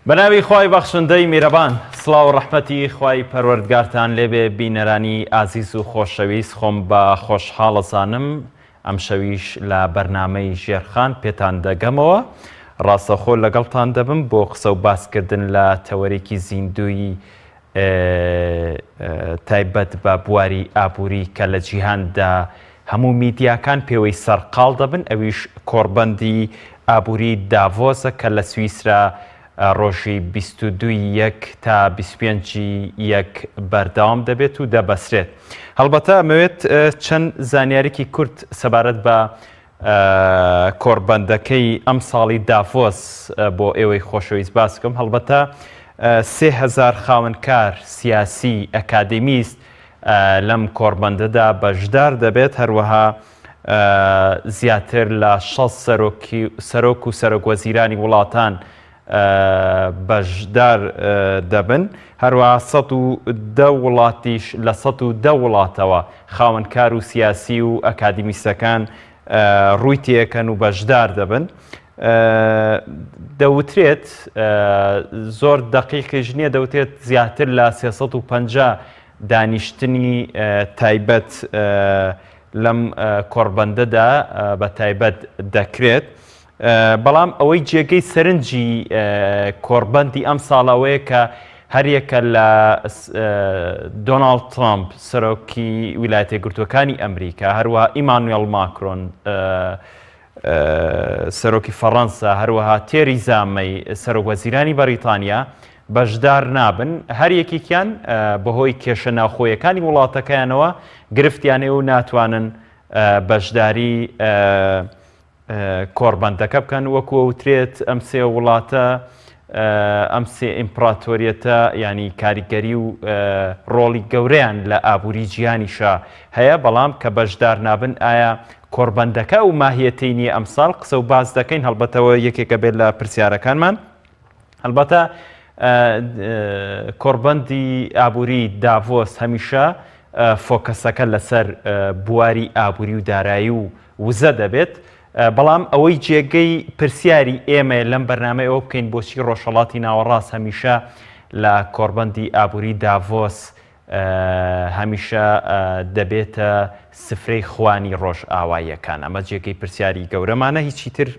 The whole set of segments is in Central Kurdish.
بەناوی خوای بەخشندەی میرەبان سڵاو و ڕەحمەتی خوای پەروەردگارتان لێبێ بینەرانی ئازیز و خۆشەویست خۆم بە خۆشحاڵ ئەزانم ئەمشەویش لە بەرنامەی ژێرخان پێتان دەگەمەوە ڕاستەخۆ لەگەڵتان دەبم بۆ قسە و باسکردن لە تەوەرێکی زیندووی تایبەت بە بواری ئابووری کە لە جیهاندا هەموو میدیاکان پێوەی سەرقاڵ دەبن، ئەویش کۆڕبەندی ئابووری داڤۆسە کە لە سویسرا ڕۆژی 22 یەک تا 25 یەک بەردەوام دەبێت و دەبەسرێت. هەڵبەتە ئەمەوێت چەند زانیاریکی کورت سەبارەت بە کۆڕبەندەکەی ئەمساڵی داڤۆس بۆ ئێوەی خۆشەویست باس بکەم. هەڵبەتە 3000 خاوەنکار، سیاسی، ئەکادیمیست لەم کۆڕبەندەدا بەشدار دەبێت، هەروەها زیاتر لە 60 سەرۆک و سەرۆک وەزیرانی وڵاتان بەشدار دەبن، هەروەها 110 وڵاتیش لە 110 وڵاتەوە خاوەنکار و سیاسی و ئەکادیمیستەکان ڕووی تێکەن و بەشدار دەبن. دەوترێت زۆر دەقیقیش نییە دەوترێت زیاتر لە 350 دانیشتنی تایبەت لەم کۆڕبەندەدا بە تایبەت دەکرێت. بەڵام ئەوەی جێگەی سەرنجی کۆڕبەندی ئەمساڵ ئەوەیە کە هەریەکە لە دۆناڵد ترامپ سەرۆکی ویلایەتە یەکگرتووەکانی ئەمریکا هەروەها ئیمانوێڵ ماکرۆن سەرۆکی فەڕەنسا هەروەها تێریزا مەی سەرۆک وەزیرانی بەریتانیا بەشدار نابن هەر یەکێکیان بەهۆی کێشە ناوخۆیەکانی وڵاتەکەیانەوە گرفتیان هەیە و ناتوانن بەشداری کۆڕبەندەکە بکەن وەکو ئەوترێت ئەم سێ وڵاتە ئەم سێ ئیمپراتۆریەتە ینی کاریگەری و ڕۆڵی گەورەیان لە ئابووری جیهانیشا هەیە بەڵام کە بەشدار نابن ئایا کۆڕبەندەکە و ماهیەتەی نییە ئەمساڵ قسە و باس دەکەین هەڵبەتەوە یەکێکە بێت لە پرسیارەکانمان هەڵبەتە کۆڕبەندی ئابووری داڤۆس هەمیشە فۆکەسەکە لەسەر بواری ئابووری و دارایی و وزە دەبێت، بەڵام ئەوەی جێگەی پرسیاری ئێمەیە لەم بەرنامەی ئەوە بکەین بۆچی ڕۆژهەڵاتی ناوەڕاست هەمیشە لە کۆڕبەندی ئابووری داڤۆس هەمیشە دەبێتە سفرەی خوانی ڕۆژئاواییەکان ئەمە جێگەی پرسیاری گەورەمانە هیچی تر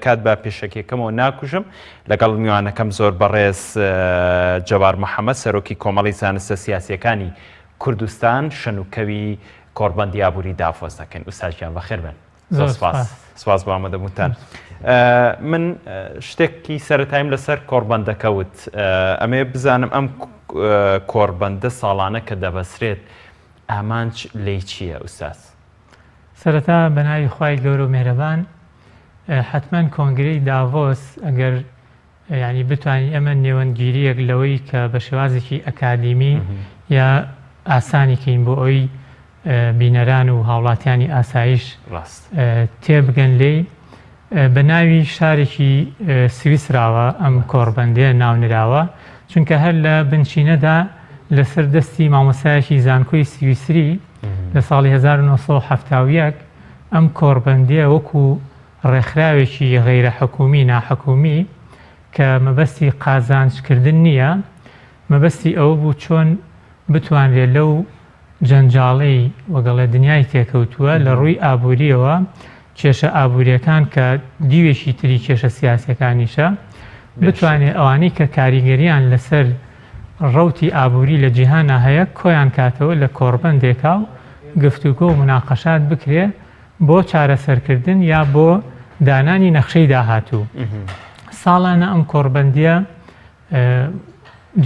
کات بە پێشەکیەکەمەوە ناکوژم لەگەڵ میوانەکەم زۆر بەڕێز جەبار محەممەد سەرۆکی کۆمەڵی زانستە سیاسیەکانی کوردستان شەنوکەوی کۆڕبەندی ئابووری داڤۆس دەکەین. ئوستاد گیان بەخێر بێن. زۆر سپاس. سپاس بۆ ئامادەبوونتان. من شتێکی سەرەتایم لەسەر کۆڕبەندەکە وت. ئەمێ بزانم ئەم کۆڕبەندە ساڵانە کە دەبەسرێت ئامانج لێی چییە ئوستاز؟ سەرەتا بە ناوی خوای گەورە و مێهرەبان حەتمەن کۆنگرەی داڤۆس ئەگەر یانی بتوانین ئێمە نێوەندگیرییەک لەوەی کە بە شێوازێکی ئەکادیمی یا ئاسانی کەین بۆ ئەوی بینەران و هاوڵاتیانی ئاسایش تێبگەن لێی بە ناوی شارێکی سویسراوە ئەم کۆڕبەندەیە ناونراوە چونکە هەر لە بنچینەدا لەسەر دەستی مامۆستایەکی زانکۆی سویسری لە ساڵی 1970 ئەم کۆڕبەندیە وەکو ڕێکخراوێکی غەیرە حکومی، ناحکومی، کە مەبەستی قازانج کردن نییە، مەبەستی ئەوە بوو چۆن بتوانرێ لەو جەنجاڵەی وەگەڵێ دنیای تێکەوتووە لە ڕووی ئابوورییەوە کێشە ئابوورییەکان کە دیوێکی تری کێشە سیاسییەکانیشە بتوانێ ئەوانەی کە کاریگەرییان لەسەر ڕەوتی ئابووری لە جیهانا هەیە کۆیان کاتەوە لە کۆڕبەندێکا و گفتوگۆ و موناقەشات بکرێ بۆ چارەسەرکردن یا بۆ دانانی نەخشەی داهاتوو. ساڵانە ئەم کۆڕبەندییە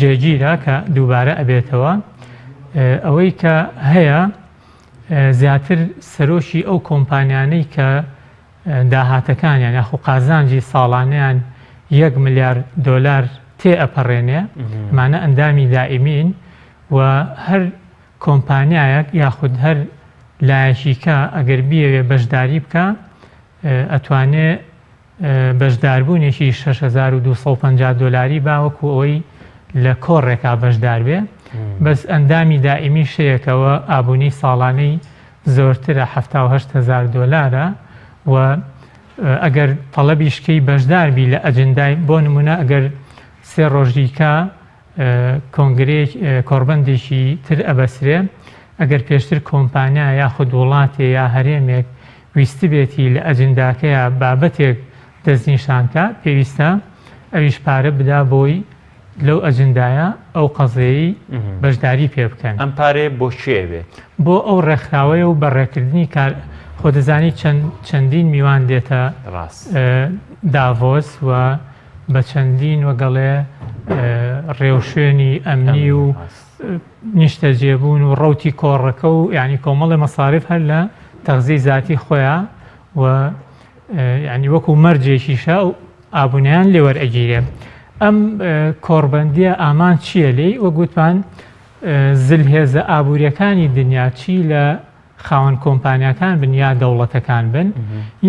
جێگیرە کە دووبارە ئەبێتەوە. ئەوەی کە هەیە زیاتر سەرۆکی ئەو کۆمپانیانەی کە داهاتەکانیان یاخو قازانجی ساڵانیان یەک ملیار دۆلار تێ ئەپەڕێنێ ئەمانە ئەندامی دائیمین و هەر کۆمپانیایەک یاخود هەر لایەکی کە ئەگەر بیەوێ بەشداری بکا ئەتوانێ بەشداربوونێکی 6250 دۆلاری با وەکو ئەوەی لە کۆڕێکا بەشدار بێ بەس ئەندامی دائیمی شەیەکەوە ئابوونی ساڵانەی زۆرترە 78000 دۆلارە و ئەگەر تەڵەبیش کەی بەشدار بی لە ئەجندای بۆ نمونە ئەگەر سێ ڕۆژ دیکە کۆنگرەیەک کۆڕبەندێکی تر ئەبەسرێ، ئەگەر پێشتر کۆمپانیا یاخود وڵاتێ یا هەرێمێک ویستبێتی لە ئەجنداکەیا بابەتێک دەستنیشان کا پێویستە ئەویش پارە بدا بۆی لەو ئەجندایە ئەو قەزیەی بەشداری پێ بکەن. ئەم پارەیە بۆ کێ ئەبێت؟ بۆ ئەو ڕێکخراوەیە و بەڕێکردنی کار، خۆ دەزانی چەند چەندین میوان دێتە داڤۆس و بە چەندین وەگەڵێ ڕێوشوێنی ئەمنی و نیشتەجێبوون و ڕەوتی کۆڕەکە و یعنی کۆمەڵی مەساریف هەر لە تەغزیەی زاتی خۆیان و یعنی وەکو مەرجێکیشە و ئابوونیان لێ وەرئەگیرێ. ئەم کۆڕبەندیە ئامان چییە لێی؟ وەک وتمان زلهێزە ئابووریەکانی دنیا چی لە خاوەن کۆمپانیاکان بن یا دەوڵەتەکان بن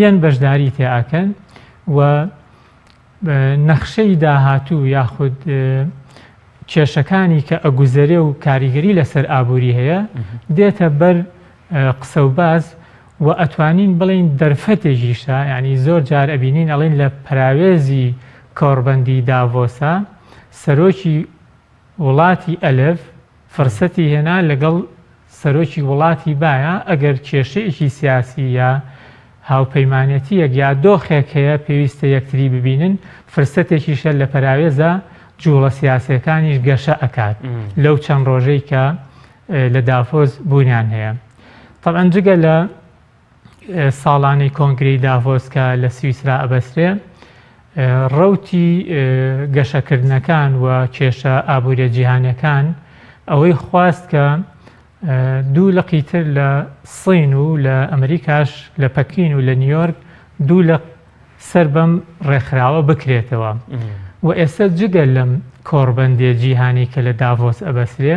یەن بەشداری تێ ئەکەن و نەخشەی داهاتوو یاخود کێشەکانی کە ئەگوزەرێ و کاریگەری لەسەر ئابووری هەیە دێتە بەر قسە و باس و ئەتوانین بڵێین دەرفەتێکیشە یعنی زۆر جار ئەبینین ئەڵێن لە پەراوێزی کۆڕبەندی داڤۆسا سەرۆکی وڵاتی ئەلف فرسەتی هێنا لەگەڵ سەرۆکی وڵاتی بایە ئەگەر کێشەیەکی سیاسی یا هاوپەیمانێتییەک یا دۆخێک هەیە پێویستە یەکتری ببینن، فرسەتێکیشە لە پەراوێزا جوڵە سیاسیەکانیش گەشە ئەکات لەو چەند ڕۆژەی کە لە داڤۆس بوونیان هەیە. تەبعەن جگە لە ساڵانەی کۆنگرەی داڤۆس کە لە سویسرا ئەبەسرێ، ڕەوتی گەشەکردنەکان و کێشە ئابووریە جیهانیەکان ئەوەی خواست کە دوو لقی تر لە سین و لە ئەمریکاش لە پەکین و لە نیویۆرک دوو لق سەر بەم ڕێکخراوە بکرێتەوە و ئێستا جگە لەم کۆڕبەندێ جیهانی کە لە داڤۆس ئەبەسرێ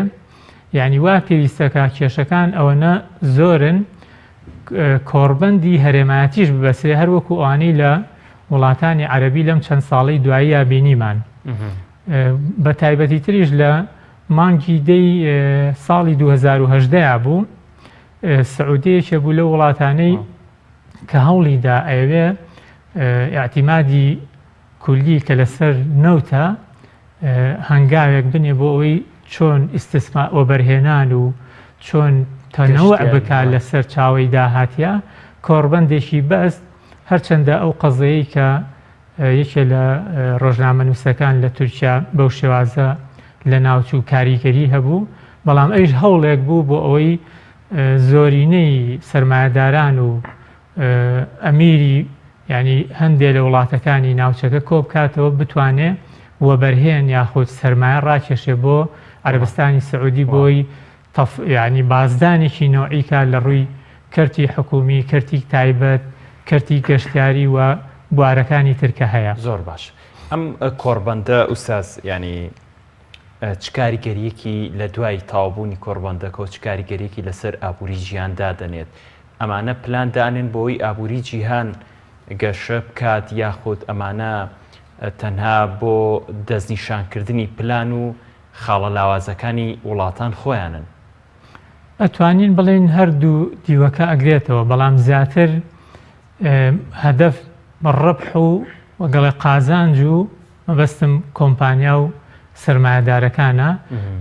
یعنی وا پێویستەکە کێشەکان ئەوەنە زۆرن کۆڕبەندی هەرێمایەتیش ببەسرێ هەر وەکو ئەوانەی لە وڵاتانی عەرەبی لەم چەند ساڵەی دواییە بینیمان بە تایبەتی تریش لە مانگی دەی ساڵی 2010 بوو سعودیە یەکێ بوو لەو وڵاتانەی کە هەوڵی دا ئەیەوێ ئیعتیمادی کولی کە لەسەر نەوتە هەنگاوێک بنێ بۆ ئەوەی چۆن ئیستسما وەبەرهێنان و چۆن تەنەوع بکا لەسەر چاوەی داهاتە کۆڕبەندێکی بەست هەرچەندە ئەو قەزەیە کە یەکێ لە ڕۆژنامەنووسەکان لە تورکیا بەو شێوازە لە ناوچوو کاریگەری هەبوو بەڵام ئەویش هەوڵێک بوو بۆ ئەوەی زۆرینەی سەرمایەداران و ئەمیری یانی هەندێ لە وڵاتەکانی ناوچەکە کۆبکاتەوە بتوانێ وەبەرهێن یاخود سەرمایە ڕاکێشێ بۆ عەرەبستانی سعودی بۆی تەف یانی بازدانێکی نەوعی کا لە ڕووی کەرتی حکومی کەرتی تایبەت کەرتی گەشتیاری و بوارەکانی تر کە هەیە. زۆر باش ئەم کۆڕبەندە ئوستاز یانی چ کاریگەریەکی لە دوای تەواوبوونی کۆڕبەندەکەوە چ کاریگەریەکی لەسەر ئابووری جیهان دادەنێت؟ ئەمانە پلان دانێن بۆی ئابووری جیهان گەشە بکات یاخود ئەمانە تەنها بۆ دەستنیشانکردنی پلان و خاڵە لاوازەکانی وڵاتان خۆیانن؟ ئەتوانین بڵێین هەردوو دیوەکە ئەگرێتەوە بەڵام زیاتر هەدەف ڕبح و وەگەڵێ قازانج و مەبەستم کۆمپانیا و سەرمایەدارەکانە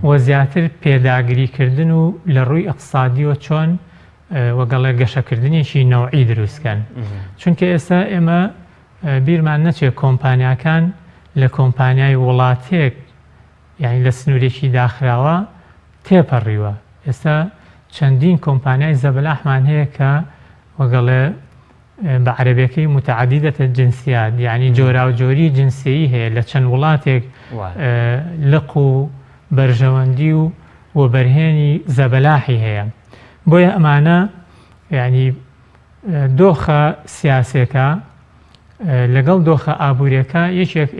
و زیاتر پێداگری کردن و لە ڕووی ئیقتسادیەوە چۆن وەگەڵێ گەشەکردنێکی نەوعی دروستکەن چونکە ئێستا ئێمە بیرمان نەچێت کۆمپانیاکان لە کۆمپانیای وڵاتێک یانی لە سنوورێکی داخراوە تێپەڕیوە ئێستا چەندین کۆمپانیای زەبەلاحمان هەیە کە وەگەڵێ بە عەرەبیەکەی متعددە الجنسیات یعنی جۆراوجۆری جنسیی هەیە لە چەند وڵاتێک لق و بەرژەوەندی و وەبەرهێنی زەبەلاحی هەیە بۆیە ئەمانە یعنی دۆخە سیاسێکە لەگەڵ دۆخە ئابووریەکە یەکێک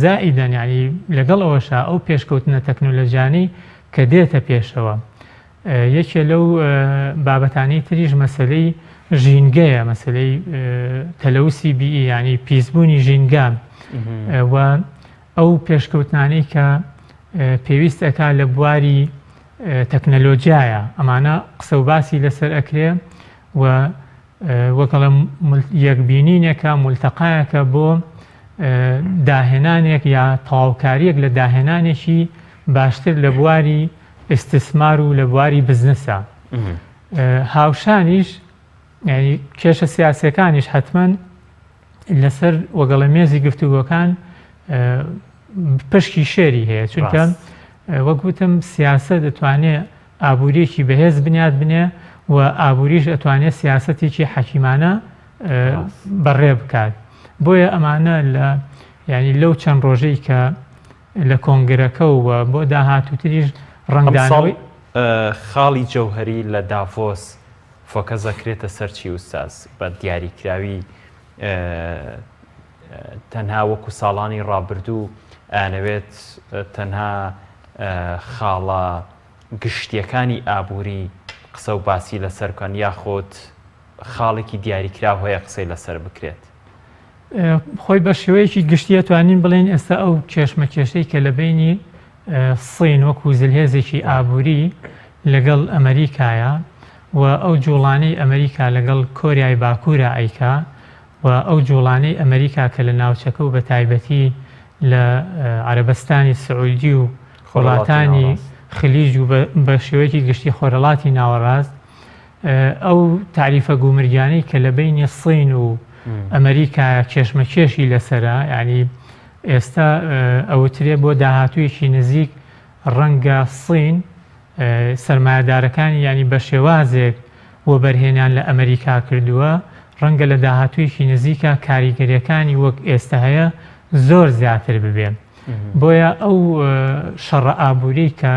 زائیدەن یعنی لەگەڵ ئەوەشا ئەو پێشکەوتنە تەکنۆلۆژیانەی کە دێتە پێشەوە یەکێ لەو بابەتانەی تریش مەسەلەی ژینگەیە، مەسەلەی تەلەوسی بیئی یانی پیسبوونی ژینگە و ئەو پێشکەوتنانەی کە پێویست ئەکا لە بواری تەکنەلۆجیایە ئەمانە قسە و باسی لەسەر ئەکرێ و وەکەڵم یەکبینینێکە ملتەقایەکە بۆ. داهێنانێک یا تەواوکاریەک لە داهێنانێکی باشتر لە بواری ئیستسمار و لە بواری بزنسە. هاوشانیش یعنی کێشە سیاسیەکانیش حتمما لەسەر وەگەڵە مێزی گفتوگۆکان پشکی شێری هەیە چونکە وەک وتم سیاسە دەتوانێت ئابووریەکی بەهێز بنیات بنێ و ئابووریش ئەتوانێت سیاسەتێکی حەکیمانە بەڕێ بکات بۆیە ئەمانە لە ینی لەو چەند ڕۆژەی کە لە کۆنگرەکە و بۆ داهاتووتریش ڕەنگدانەوەی خاڵی جەوهەری لە داڤۆس focus ئەکرێتە سەر چی ئوستاز بە دیاریکراوی تەنها وەکو ساڵانی ڕابردوو ئەیانەوێت تەنها خاڵە گشتیەکانی ئابووری قسە و باسی لەسەر بکەن یاخود خاڵێکی دیاریکراو هەیە قسەی لەسەر بکرێت؟ خۆی بە شێوەیەکی گشتی ئەتوانین بڵێین ئێستا ئەو کێشمەکێشەی کە لە بەینی سین وەکو زلهێزێکی ئابووری لەگەڵ ئەمریکایە و ئەو جوڵانەی ئەمریکا لەگەڵ کۆریای باکوورا ئەیکا و ئەو جوڵانەی ئەمریکا کە لە ناوچەکە و بە تایبەتی لە عەرەبستانی سعودی و وڵاتانی خلیج و بە شێوەیەکی گشتی خۆرهەڵاتی ناوەڕاست ئەو تاریفە گومرگیانەی کە لە بەینی سین و ئەمریکا کێشمەکێشی لەسەرە یعنی ئێستا ئەوترێ بۆ داهاتوویەکی نزیک ڕەنگە سین سەرمایەدارەکانی ینی بە شێوازێک وەبەرهێنان لە ئەمریکا کردووە ڕەنگە لە داهاتوویەکی نزیکە کاریگەریەکانی وەک ئێستا هەیە زۆر زیاتر ببێ. بۆیە ئەو شەڕە ئابووری کە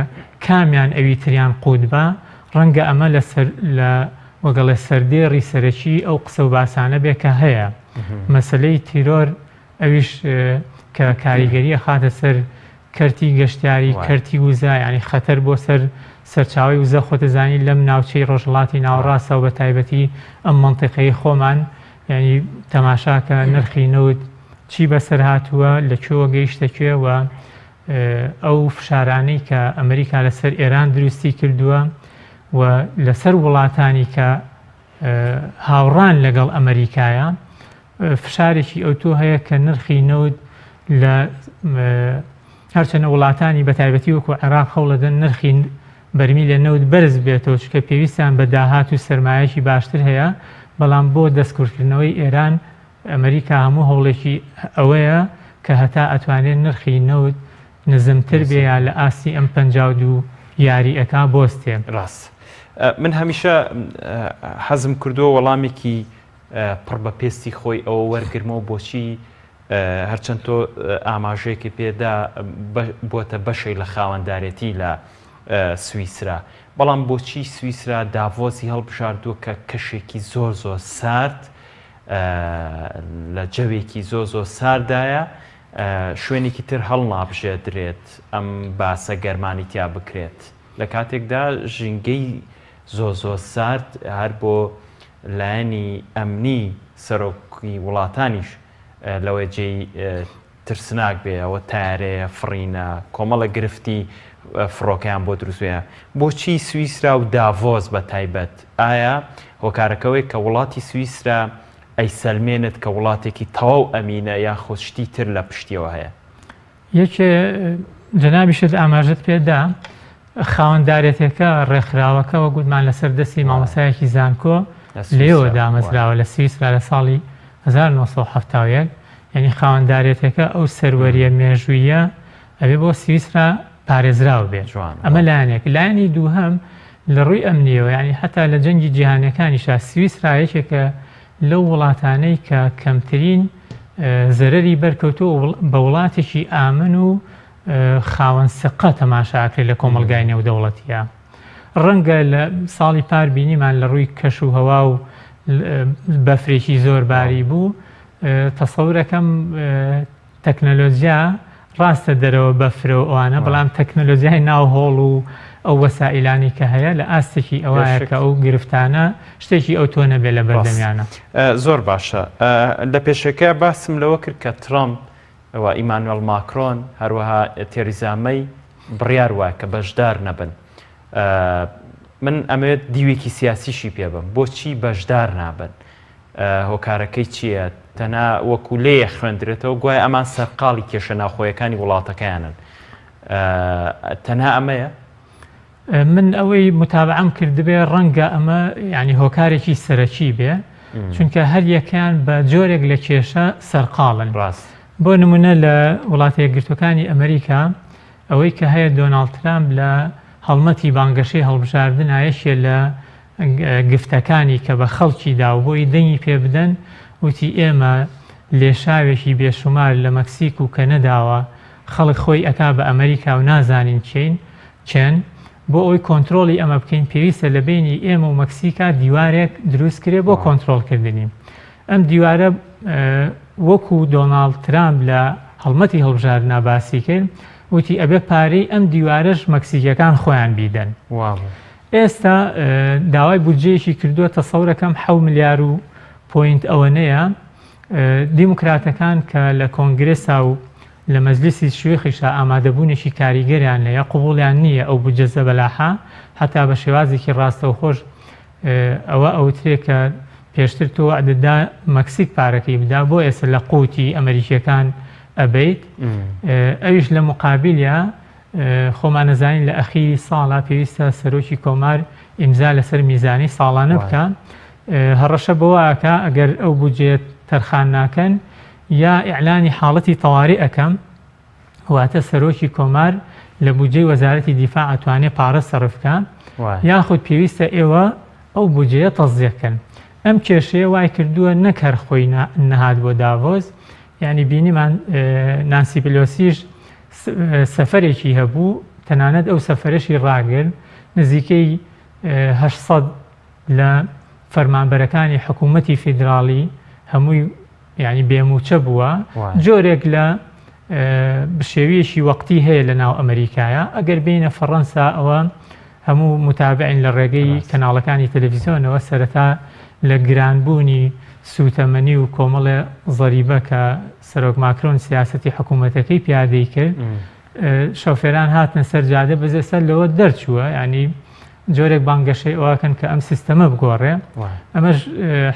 کامیان ئەوی تریان قووت با، ڕەنگە ئەمە لە سەر لە وەگەڵێ سەردێڕی سەرەکی ئەو قسە و باسانە بێ کە هەیە. مەسەلەی تیرۆر ئەویش کە کاریگەری ئەخاتە سەر کەرتی گەشتیاری، کەرتی وزە، یانی خەتەر بۆ سەر سەرچاوەی وزە خۆتەزانی لەم ناوچەی ڕۆژهەڵاتی ناوەڕاستە و بە تایبەتی ئەم مەنتیقەی خۆمان یانی تەماشاکە نرخی نەوت چی بەسەر هاتووە لە کوێوە گەیشتە کوێ و ئەو فشارانەی کە ئەمریکا لەسەر ئێران دروستی کردووە و لەسەر وڵاتانی کە هاوڕان لەگەڵ ئەمریکایە فشارێکی ئەوتۆ هەیە کە نرخی نەوت لە هەرچەنە وڵاتانی بەتایبەتی وەکو عێراق هەوڵەدەن نرخی بەرمیلە نەوت بەرز بێتەوە چونکە پێویستیان بە داهات و سەرمایەکی باشتر هەیە، بەڵام بۆ دەستکورتکردنەوەی ئێران ئەمریکا هەموو هەوڵێکی ئەوەیە کە هەتا ئەتوانێت نرخی نەوت نزمتر بێ یا لە ئاستی ئەم 52 یاری ئەکا بۆستێ. ڕاست. من هەمیشە حەزم کردووە وەڵامێکی پڕ بە پێستی خۆی ئەوە وەرگرمەوە بۆچی هەرچەند تۆ ئاماژەیەکی پێدا بۆتە بەشێک لە خاوەندارێتی لە سویسرا بەڵام بۆچی سویسرا داڤۆسی هەڵبژاردووە کە کەشێکی زۆر زۆر سارد لە جەوێکی زۆر زۆر ساردایە شوێنێکی تر هەڵنابژێدرێت ئەم باسە گەرمانی تیا بکرێت لە کاتێکدا ژینگەی زۆر زۆر سارد هەر بۆ لایەنی ئەمنی سەرۆکی وڵاتانیش لەوەیە جێی ترسناک بێ ئەوە تارەیە فڕینە کۆمەڵە گرفتی فڕۆکەیان بۆ دروست بێ بۆچی سویسرا و داڤۆس بە تایبەت ئایا هۆکارەکەوەی کە وڵاتی سویسرا ئەیسەلمێنێت کە وڵاتێکی تەواو ئەمینە یاخود شتی تر لە پشتیەوە هەیە؟ یەکێ جەنابیشت ئاماژەت پێ دا خاوەندارێتەکە ڕێکخراوەکە وەک گوتمان لەسەر دەستی مامۆستایەکی زانکۆ لێوە دامەزراوە لە سویسرا لە ساڵی 1970 یعنی خاوەندارێتەکە ئەو سەروەریە مێژوویە ئەبێ بۆ سویسرا پارێزراو بێ ئەمە لایەنێک لایەنی دووهەم لە ڕووی ئەمنیەوە یعنی حتا لە جەنگی جیهانەکانیشا سویسرا یەکێکە لەو وڵاتانەی کە کەمترین زەرەری بەرکەوتووە بە وڵاتێکی ئامن و خاوەن سقە تەماشا ئەکرێت لە کۆمەڵگای نێودەوڵەتیە. ڕەنگە لە ساڵی پار بینیمان لە ڕووی کەش و هەوا و بەفرێکی زۆر باری بوو تەسەورەکەم تەکنەلۆجیا ڕاستە دەرەوە بەفرە و ئەوانە بەڵام تەکنەلۆجیای ناو هۆڵ و ئەو وەسائیلانی کە هەیە لە ئاستێکی ئەوایە کە ئەو گرفتانە شتێکی ئەو تۆ نەبێ لە بەردەمیانە. زۆر باشە لە پێشەکە باسم لەوە کرد کە ترەمپ و ئیمانوێڵ ماکرۆن هەروەها تێریزا مەی بڕیار وایە کە بەشدار نەبن من ئەمەوێت دیوێکی سیاسیشی پێ بم بۆچی بەشدار نابن؟ هۆکارەکەی چییە؟ تەنها وەکو لێیە خوێندرێتەوە گوایە ئەمان سەرقاڵی کێشە ناوخۆیەکانی وڵاتەکەیانن تەنها ئەمەیە؟ من ئەوەی متابعەم کردبێ ڕەنگە ئەمە یعنی هۆکارێکی سەرەکی بێ چونکە هەر یەکەیان بە جۆرێک لە کێشە سەرقاڵن ڕاست بۆ نمونە لە وڵاتە یەکگرتوەکانی ئەمریکا ئەوەی کە هەیە دۆناڵد ترامپ لە هەڵمەتی بانگەشەی هەڵبژاردنا یەکێ لە گفتەکانی کە بە خەڵکی دا و بۆی دەنگی پێ بدەن وتی ئێمە لێشاوێکی بێشومار لە مەکسیک و کەنەداوە خەڵک خۆی ئەکا بە ئەمریکا و نازانین کێین کێن بۆ ئەوەی کۆنترۆڵی ئەمە بکەین پێویستە لە بەینی ئێمە و مەکسیکا دیوارێک دروست کرێ بۆ کۆنترۆڵ کردنی ئەم دیوارە وەکو دۆناڵد ترامپ لە هەڵمەتی هەڵبژاردنا باسی کرد وتی ئەبێ پارەی ئەم دیوارەش مەکسیکیەکان خۆیان بیدەن. ئێستا داوای بودجەیەکی کردووە تەسەورەکەم حەو ملیار و point ئەوەنەیە دیموکراتەکان کە لە کۆنگرێسا و لە مەجلیسی شیوخیشا ئامادەبوونێکی کاریگەریان هەیە قبوڵیان نییە ئەو بودجە زەبەلاحە هەتا بە شێوازێکی ڕاستەوخۆش ئەوە ئەوترێ کە پێشتر تۆ وەعدت دا مەکسیک پارەکەی بدا بۆ ئێستا لە قوتی ئەمریکیەکان ئەبەیت ئەویش لە مقابلیا خۆمان ئەزانین لە ئەخیری ساڵا پێویستە سەرۆکی کۆمار ئیمزا لەسەر میزانی ساڵانە بکا هەڕەشە بەوە ئەکا ئەگەر ئەو بودجەیە تەرخان ناکەن یا ئیعلانی حاڵەتی تەواری ئەکەم واتە سەرۆکی کۆمار لە بودجەی وەزارەتی دیفاع ئەتوانێ پارە سەرف کا یاخود پێویستە ئێوە ئەو بودجەیە تەزیق کەن ئەم کێشەیە وای کردووە نەک هەر خۆی نەهات بۆ داڤۆس یعنی بینیمان نانسی پلۆسیش سەفەرێکی هەبوو، تەنانەت ئەو سەفەرەشی ڕاگرت، نزیکەی 800 لە فەرمانبەرەکانی حکوومەتی فیدراڵی هەمووی یعنی بێموچە بووە، جۆرێک لە بشێویەکی وەقتی هەیە لە ناو ئەمریکایە، ئەگەر بینە فەڕەنسا ئەوە هەموو متابعین لە ڕێگەی کەناڵەکانی تەلەفیزیۆنەوە سەرەتا لە گرانبوونی سووتەمەنی و کۆمەڵێ زەریبە کە سەرۆک ماکرۆن سیاسەتی حکوومەتەکەی پیادەی کرد شۆفێران هاتنە سەر جادە بەس ئێستا لەوە دەرچووە ینی جۆرێک بانگەشەی ئەوکەن کە ئەم سیستەمە بگۆڕێ ئەمەش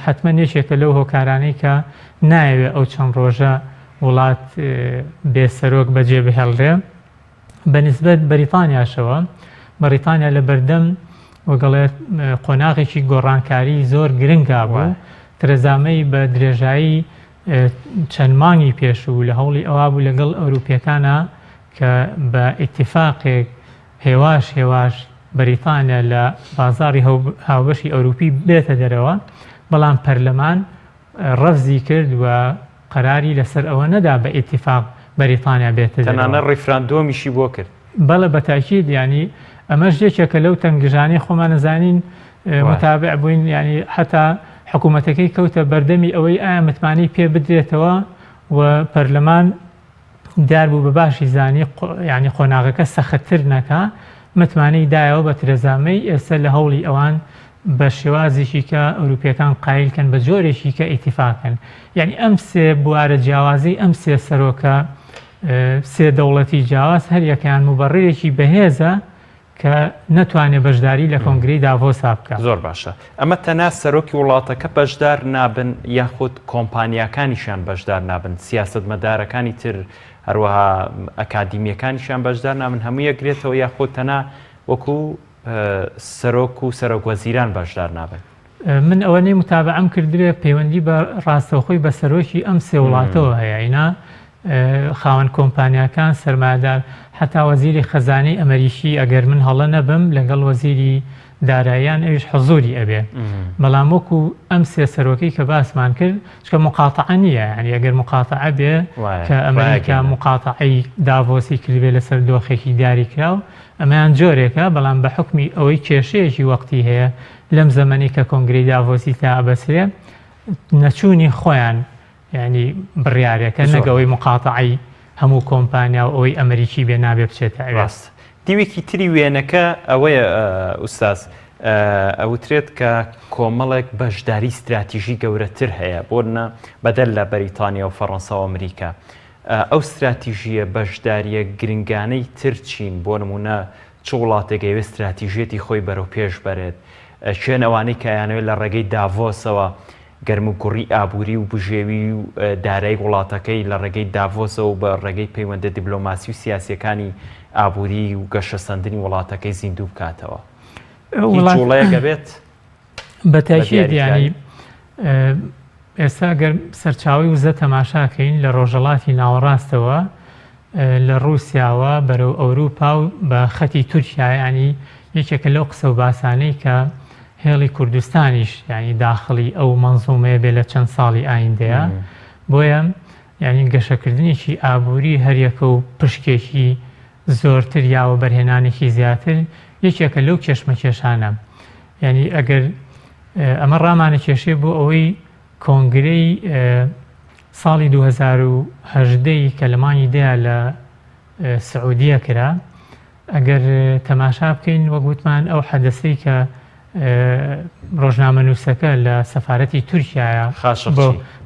حتمما یەکێکە لەو هۆکارانەی کە نایەوێ ئەو چەند ڕۆژە وڵات بێ سەرۆک بەجێ بهێڵرێ. بە نیسبەت بەریتانیاشەوە، بەڕیتانیا لە بەردەم وەگەڵێ قۆناغێکی گۆڕانکاری زۆر گرنگا بوو. ترێزا مەی بە درێژایی چەند مانگی پێشوو لە هەوڵی ئەوە بوو لەگەڵ ئەوروپیەکانا کە بە ئیتیفاقێک هێواش هێواش بەریتانیا لە بازاڕی هاوبەشی ئەوروپی بێتە دەرەوە، بەڵام پەرلەمان ڕەفزی کرد و قەراری لەسەر ئەوە نەدا بە ئیتیفاق بەریتانیا بێتە دەرەوە. تەنانەت ڕیفراندۆمیشی بۆ کرد. بەڵێ بە تاکید یانی ئەمەش یەکێکە لەو تەنگژانەی خۆمان ئەزانین متابع بووین یانی حەتا حکوومەتەکەی کەوتە بەردەمی ئەوەی ئایا متمانەی پێ بدرێتەوە و پەرلەمان دیار بوو بە باشی زانی یانی قۆناغەکە سەختتر نەکا، متمانەی دایەوە بە ترێزا مەی، ئێستە لە هەوڵی ئەوان بە شێوازێکی کە ئەوروپییەکان قایل کەن بە جۆرێکی کە ئیتیفاق کەن. یانی ئەم سێ بوارە جیاوازەی ئەم سێ سەرۆکە سێ دەوڵەتی جیاواز هەر یەکەیان موبەڕیرێکی بەهێزە کە نەتوانێ بەشداری لە کۆنگرەی داڤۆسا بکا. زۆر باشە ئەمە تەنها سەرۆکی وڵاتەکە بەشدار نابن یاخود کۆمپانیاکانیشیان بەشدار نابن سیاسەتمەدارەکانی تر هەروەها ئەکادیمیەکانیشیان بەشدار نابن هەموو یەکگرێتەوە یاخود تەنها وەکو سەرۆک و سەرۆک وەزیران بەشدار نابن؟ من ئەوەنەی متابەعەم کردبێ پەیوەندی بە ڕاستەوخۆی بە سەرۆکی ئەم سێ وڵاتەوە هەیە ئینا خاوەن کۆمپانیاکان سەرمایەدار حتا وەزیری خەزانەی ئەمەریکی ئەگەر من هەڵە نەبم لەگەڵ وەزیری داراییان ئەویش حزوری ئەبێ بەڵام وەکو ئەم سێ سەرۆکەی کە باسمان کرد چکە مقاتعە نییە یعنی ئەگەر مقاتعە بێ کە ئەمریکا مقاتعەی داڤۆسی کردبێ لەسەر دۆخێکی دیاریکراو ئەمەیان جۆرێکە بەڵام بە حکمی ئەوەی کێشەیەکی وەقتی هەیە لەم زەمەنەی کە کۆنگرەی داڤۆسی تا ئەبەسرێ نەچوونی خۆیان یانی بڕیارێکە نەک ئەوەی مقاتەعەی هەموو کۆمپانیا و ئەوەی ئەمریکی بێ نابێ بچێتە ئەوێ. ڕاست. دیوێکی تری وێنەکە ئەوەیە ئوستاز ئەوترێت کە کۆمەڵێک بەشداری ستراتیژی گەورەتر هەیە بۆ نە بەدەر لە بەریتانیا و فەڕەنسا و ئەمریکا ئەو ستراتیژیە بەشداریە گرنگانەی تر چین بۆ نمونە چ وڵاتێک ئەیەوێت ستراتیژیەتی خۆی بەرەو پێش بەرێت؟ کێن ئەوانەی کە ئەیانەوێت لە ڕێگەی داڤۆسەوە. گەرموگوڕی ئابووری و بژێوی و دارایی وڵاتەکەی لە ڕێگەی داڤۆسەوە و بە ڕێگەی پەیوەندە دیبلۆماسی و سیاسییەکانی ئابووری و گەشەسەندنی وڵاتەکەی زیندوو بکاتەوە. هیچ جوڵەیەک ئەبێت؟ بە تاکید یانی ئێستا گەر سەرچاوەی وزە تەماشاکەین لە ڕۆژەڵاتی ناوەڕاستەوە لە ڕووسیاوە بەرەو ئەوروپا و بە خەتی تورکیا ینی یەکێکە لەو قسە و باسانەی کە هێڵی کوردستانیش ینی داخڵی ئەو مەنزومەیە بێ لە چەند ساڵی ئایندەیە بۆیە یعنی گەشەکردنێکی ئابووری هەریەکە و پشکێکی زۆرتر یا وەبەرهێنانێکی زیاتر یەکێکە لەو کێشمەکێشانە یعنی ئەگەر ئەمە ڕامانەکێشێ بۆ ئەوەی کۆنگرەی ساڵی 2010 ی کە لە مانگی دەیا لە سعودیە کرا ئەگەر تەماشا بکەین وەک وتمان ئەو حەدەسەی کە ڕۆژنامەنووسەکە لە سەفارەتی تورکایە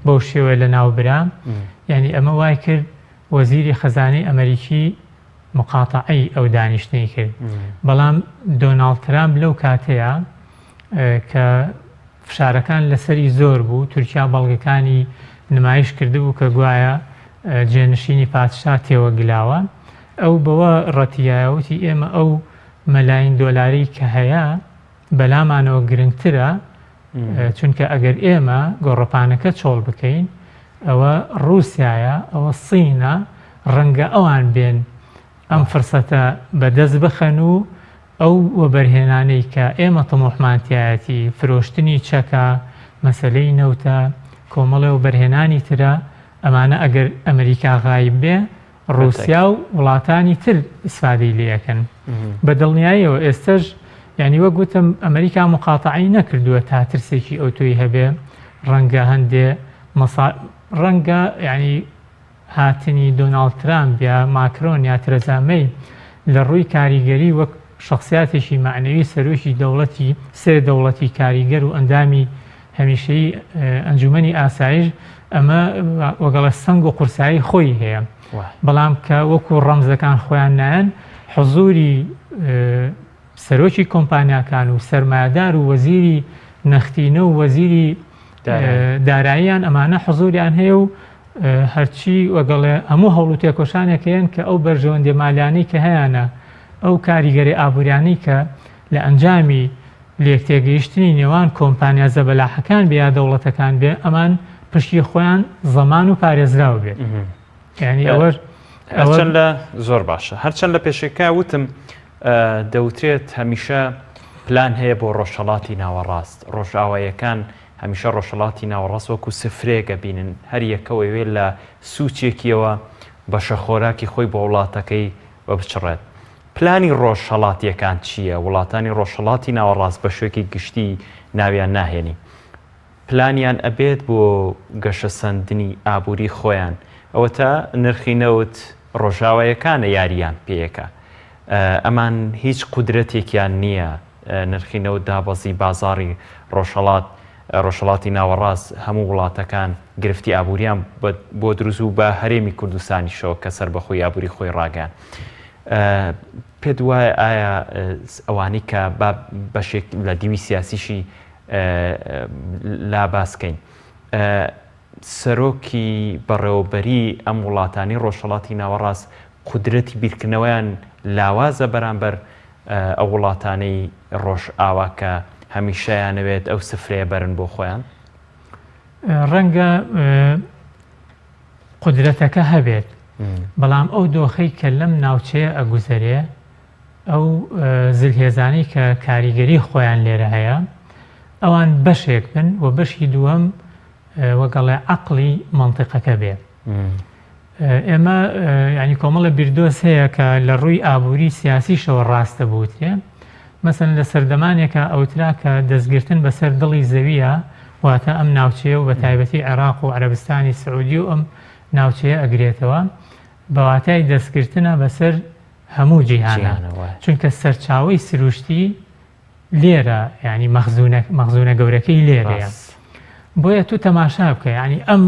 بەو شێوە لە ناوبرا یعنی ئەمە وای کرد وەزیری خەزانەی ئەمەریکی مقاتەعەی ئەو دانیشتنەی کرد، بەڵام دۆناڵد ترامپ لەو کاتەیا کە فشارەکان لەسەری زۆر بوو، تورکیا بەڵگەکانی نمایش کردبوو کە گوایە جێنشینی پادشا تێوەگلاوە، ئەو بەوە ڕەتیایە وتی ئێمە ئەو مەلاین دۆلارەی کە هەیە بەلامانەوە گرنگترە، چونکە ئەگەر ئێمە گۆڕەپانەکە چۆڵ بکەین ئەوە ڕووسایە ئەوە سینە ڕەنگە ئەوان بێن ئەم فرسەتە بەدەست بخەن و ئەو وەبەرهێنانەی کە ئێمە تموحمان تایەتی فرۆشتنی چەکە مەسلەی نەوتە کۆمەڵێ و بەرهێنانی ترە ئەمانە ئەگەر ئەمریکا غایب بێ ڕووسیا و وڵاتانی تر ئیسفادەی لێ ئەکەن بە دڵنیاییەوە ئێستەش یعنی وەک وتم ئەمریکا مقاتەعەی نەکردووە تا ترسێکی ئەوتۆی هەبێ ڕەنگە هەندێ مەسا ڕەنگە یعنی هاتنی دۆناڵد ترامپ یا ماکرۆن یا ترەزا مەی لە ڕووی کاریگەری وەک شخصیاتێکی مەعنەوی سەرۆکی دەوڵەتی سێ دەوڵەتی کاریگەر و ئەندامی هەمیشەیی ئەنجومەنی ئاسایش ئەمە وەگەڵە سەنگ و قورسایی خۆی هەیە بەڵام کە وەکو ڕەمزەکان خۆیان نایەن حزوری سەرۆکی کۆمپانیاکان و سەرمایەدار و وەزیری نەختینە و وەزیری داراییان ئەمانە حزوریان هەیە و هەرچی وەگەڵێ هەموو هەوڵ و تێکۆشانێک هەیەن کە ئەو بەرژەوەندی مالیانەی کە هەیانە ئەو کاریگەری ئابووریانەی کە لە ئەنجامی لێکتێگەیشتنی نێوان کۆمپانیا زەبەلاحەکان بێ یا دەوڵەتەکان بێ ئەمان پشکی خۆیان زەمان و پارێزراو بێت یعنی ئەوەش هەرچەند لە زۆر باشە هەرچەند لە پێشەکە وتم دەوترێت هەمیشە پلان هەیە بۆ ڕۆژهڵاتی ناوەڕاست ڕۆژئاوایەکان هەمیشە ڕۆژهڵاتی ناوەڕاست وەکو سفرێکە بینن هەر یەکەوەوێ لە سوچێکیەوە بەشە خۆراکی خۆی بۆ وڵاتەکەی بە بچڕێت پلانی ڕۆژهەڵاتییەکان چییە؟ وڵاتانی ڕۆژهەڵاتی ناوەڕاست بە شێوەیەکی گشتی ناویان ناهێنی. پلانیان ئەبێت بۆ گەشەسەندنی ئابووری خۆیان. ئەوەتا نرخی نەوت ڕۆژاوایەکانە یارییان پێیەکا. ئەمان هیچ قودرەتێکیان نییە. نرخی نەوت دابەزی بازاڕی ڕۆژهەڵات ڕۆژهەڵاتی ناوەڕاست هەموو وڵاتەکان گرفتی ئابووریان بۆ دروست بوو بە هەرێمی کوردستانیشەوە کە سەربەخۆی ئابووری خۆی ڕاگەیاند. پێت وایە ئایا ئەوانەی کە با بەشێک لە دیوی سیاسیشی لا باسکەین سەرۆکی بەڕێوەبەری ئەم وڵاتانی ڕۆژهڵاتی ناوەڕاست قودرەتی بیرکردنەوەیان لاوازە بەرامبەر ئەو وڵاتانەی ڕۆژئاوا کە هەمیشەیانەوێت ئەو سفرەیە بەرن بۆ خۆیان؟ ڕەنگە قودرەتەکە هەبێت بەڵام ئەو دۆخەی کە لەم ناوچەیە ئەگوزەرێ ئەو زلهێزانەی کە کاریگەری خۆیان لێرە هەیە ئەوان بەشێک بن و بەشی دووەم وەگەڵێ عەقڵی مەنتیقەکە بێ. ئێمە ینی کۆمەڵە بیردۆز هەیە کە لە ڕووی ئابووری سیاسیشەوە ڕاستە بوترێ مەسەن لە سەردەمانێکە ئەوترا کە دەستگرتن بەسەر دڵی زەویە واتە ئەم ناوچەیە و بە تایبەتی عێراق و عەرەبستانی سعودی و ئەم ناوچەیە ئەگرێتەوە بە واتای دەستگرتنە بەسەر هەموو جیهانە چونکە سەرچاوەی سروشتی لێرە یعنی مەخزونە مەخزونە گەورەکەی لێرەیە بۆیە تو تەماشا بکە یعنی ئەم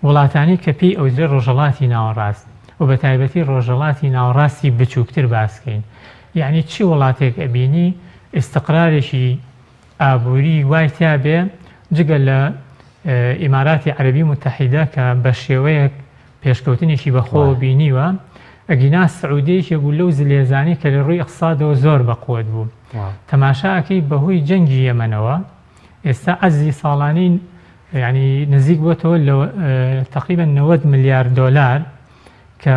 وڵاتانی کە پێی ئەوترێ ڕۆژەڵاتی ناوەڕاست و بە تایبەتی ڕۆژەڵاتی ناوەڕاستی بچووکتر باسکەین یعنی چی وڵاتێک ئەبینی ئیستقرارێکی ئابووری وای تیا بێ جگە لە. ئیماراتی عەرەبی موتەحیدە کە بە شێوەیەک پێشکەوتنێکی بەخۆوە بینیوە، ئەگینا سعودیە یەکێک بوو لەو زلهێزانەی کە لە ڕووی ئیقتسادەوە زۆر بەقوەت بوو. تەماشا ئەکەی بەهۆی جەنگی یەمەنەوە ئێستا عەجزی ساڵانەی یعنی نزیک بۆتەوە لە تقریبا 90 ملیار دۆلار کە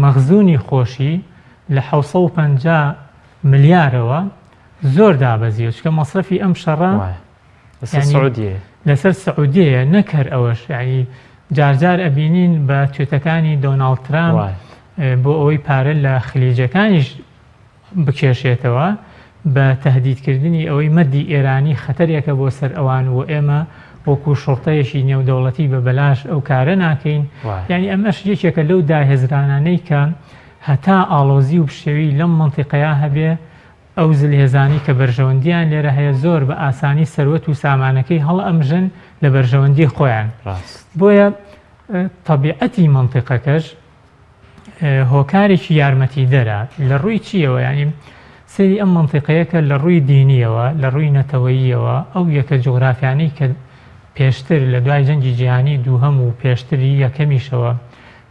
مەخزونی خۆشی لە 750 ملیارەوە زۆر دابەزیوە چونکە مەسرەفی ئەم شەڕە لەسەر سعودیەیە. لەسەر سعودیەیە نەک هەر ئەوەش یعنی جارجار ئەبینین بە توێتەکانی دۆناڵد ترامپ بۆ ئەوەی پارە لە خلیجەکانیش بکێشێتەوە بە تهدیدکردنی ئەوەی مەدی ئێرانی خەتەرێکە بۆ سەر ئەوان و ئێمە وەکو شوڕتەیەکی نێودەوڵەتی بە بەلاش ئەو کارە ناکەین یعنی ئەمەش یەکێکە لەو داهێزرانانەی کە هەتا ئاڵۆزی و پشێوی لەم مەنتیقەیە هەبێ ئەو زلهێزانەی کە بەرژەوەندییان لێرە هەیە زۆر بە ئاسانی سەروەت و سامانەکەی هەڵئەمژن لە بەرژەوەندی خۆیان. بۆیە تەبیعەتی مەنتیقەکەش هۆکارێکی یارمەتیدەرە لە ڕووی چییەوە یانی سەیری ئەم مەنتیقەیە کە لە ڕووی دینییەوە لە ڕووی نەتەوەییەوە ئەو یەکە جوغرافیانەی کە پێشتر لە دوای جەنگی جیهانی دووهەم و پێشتری یەکەمیشەوە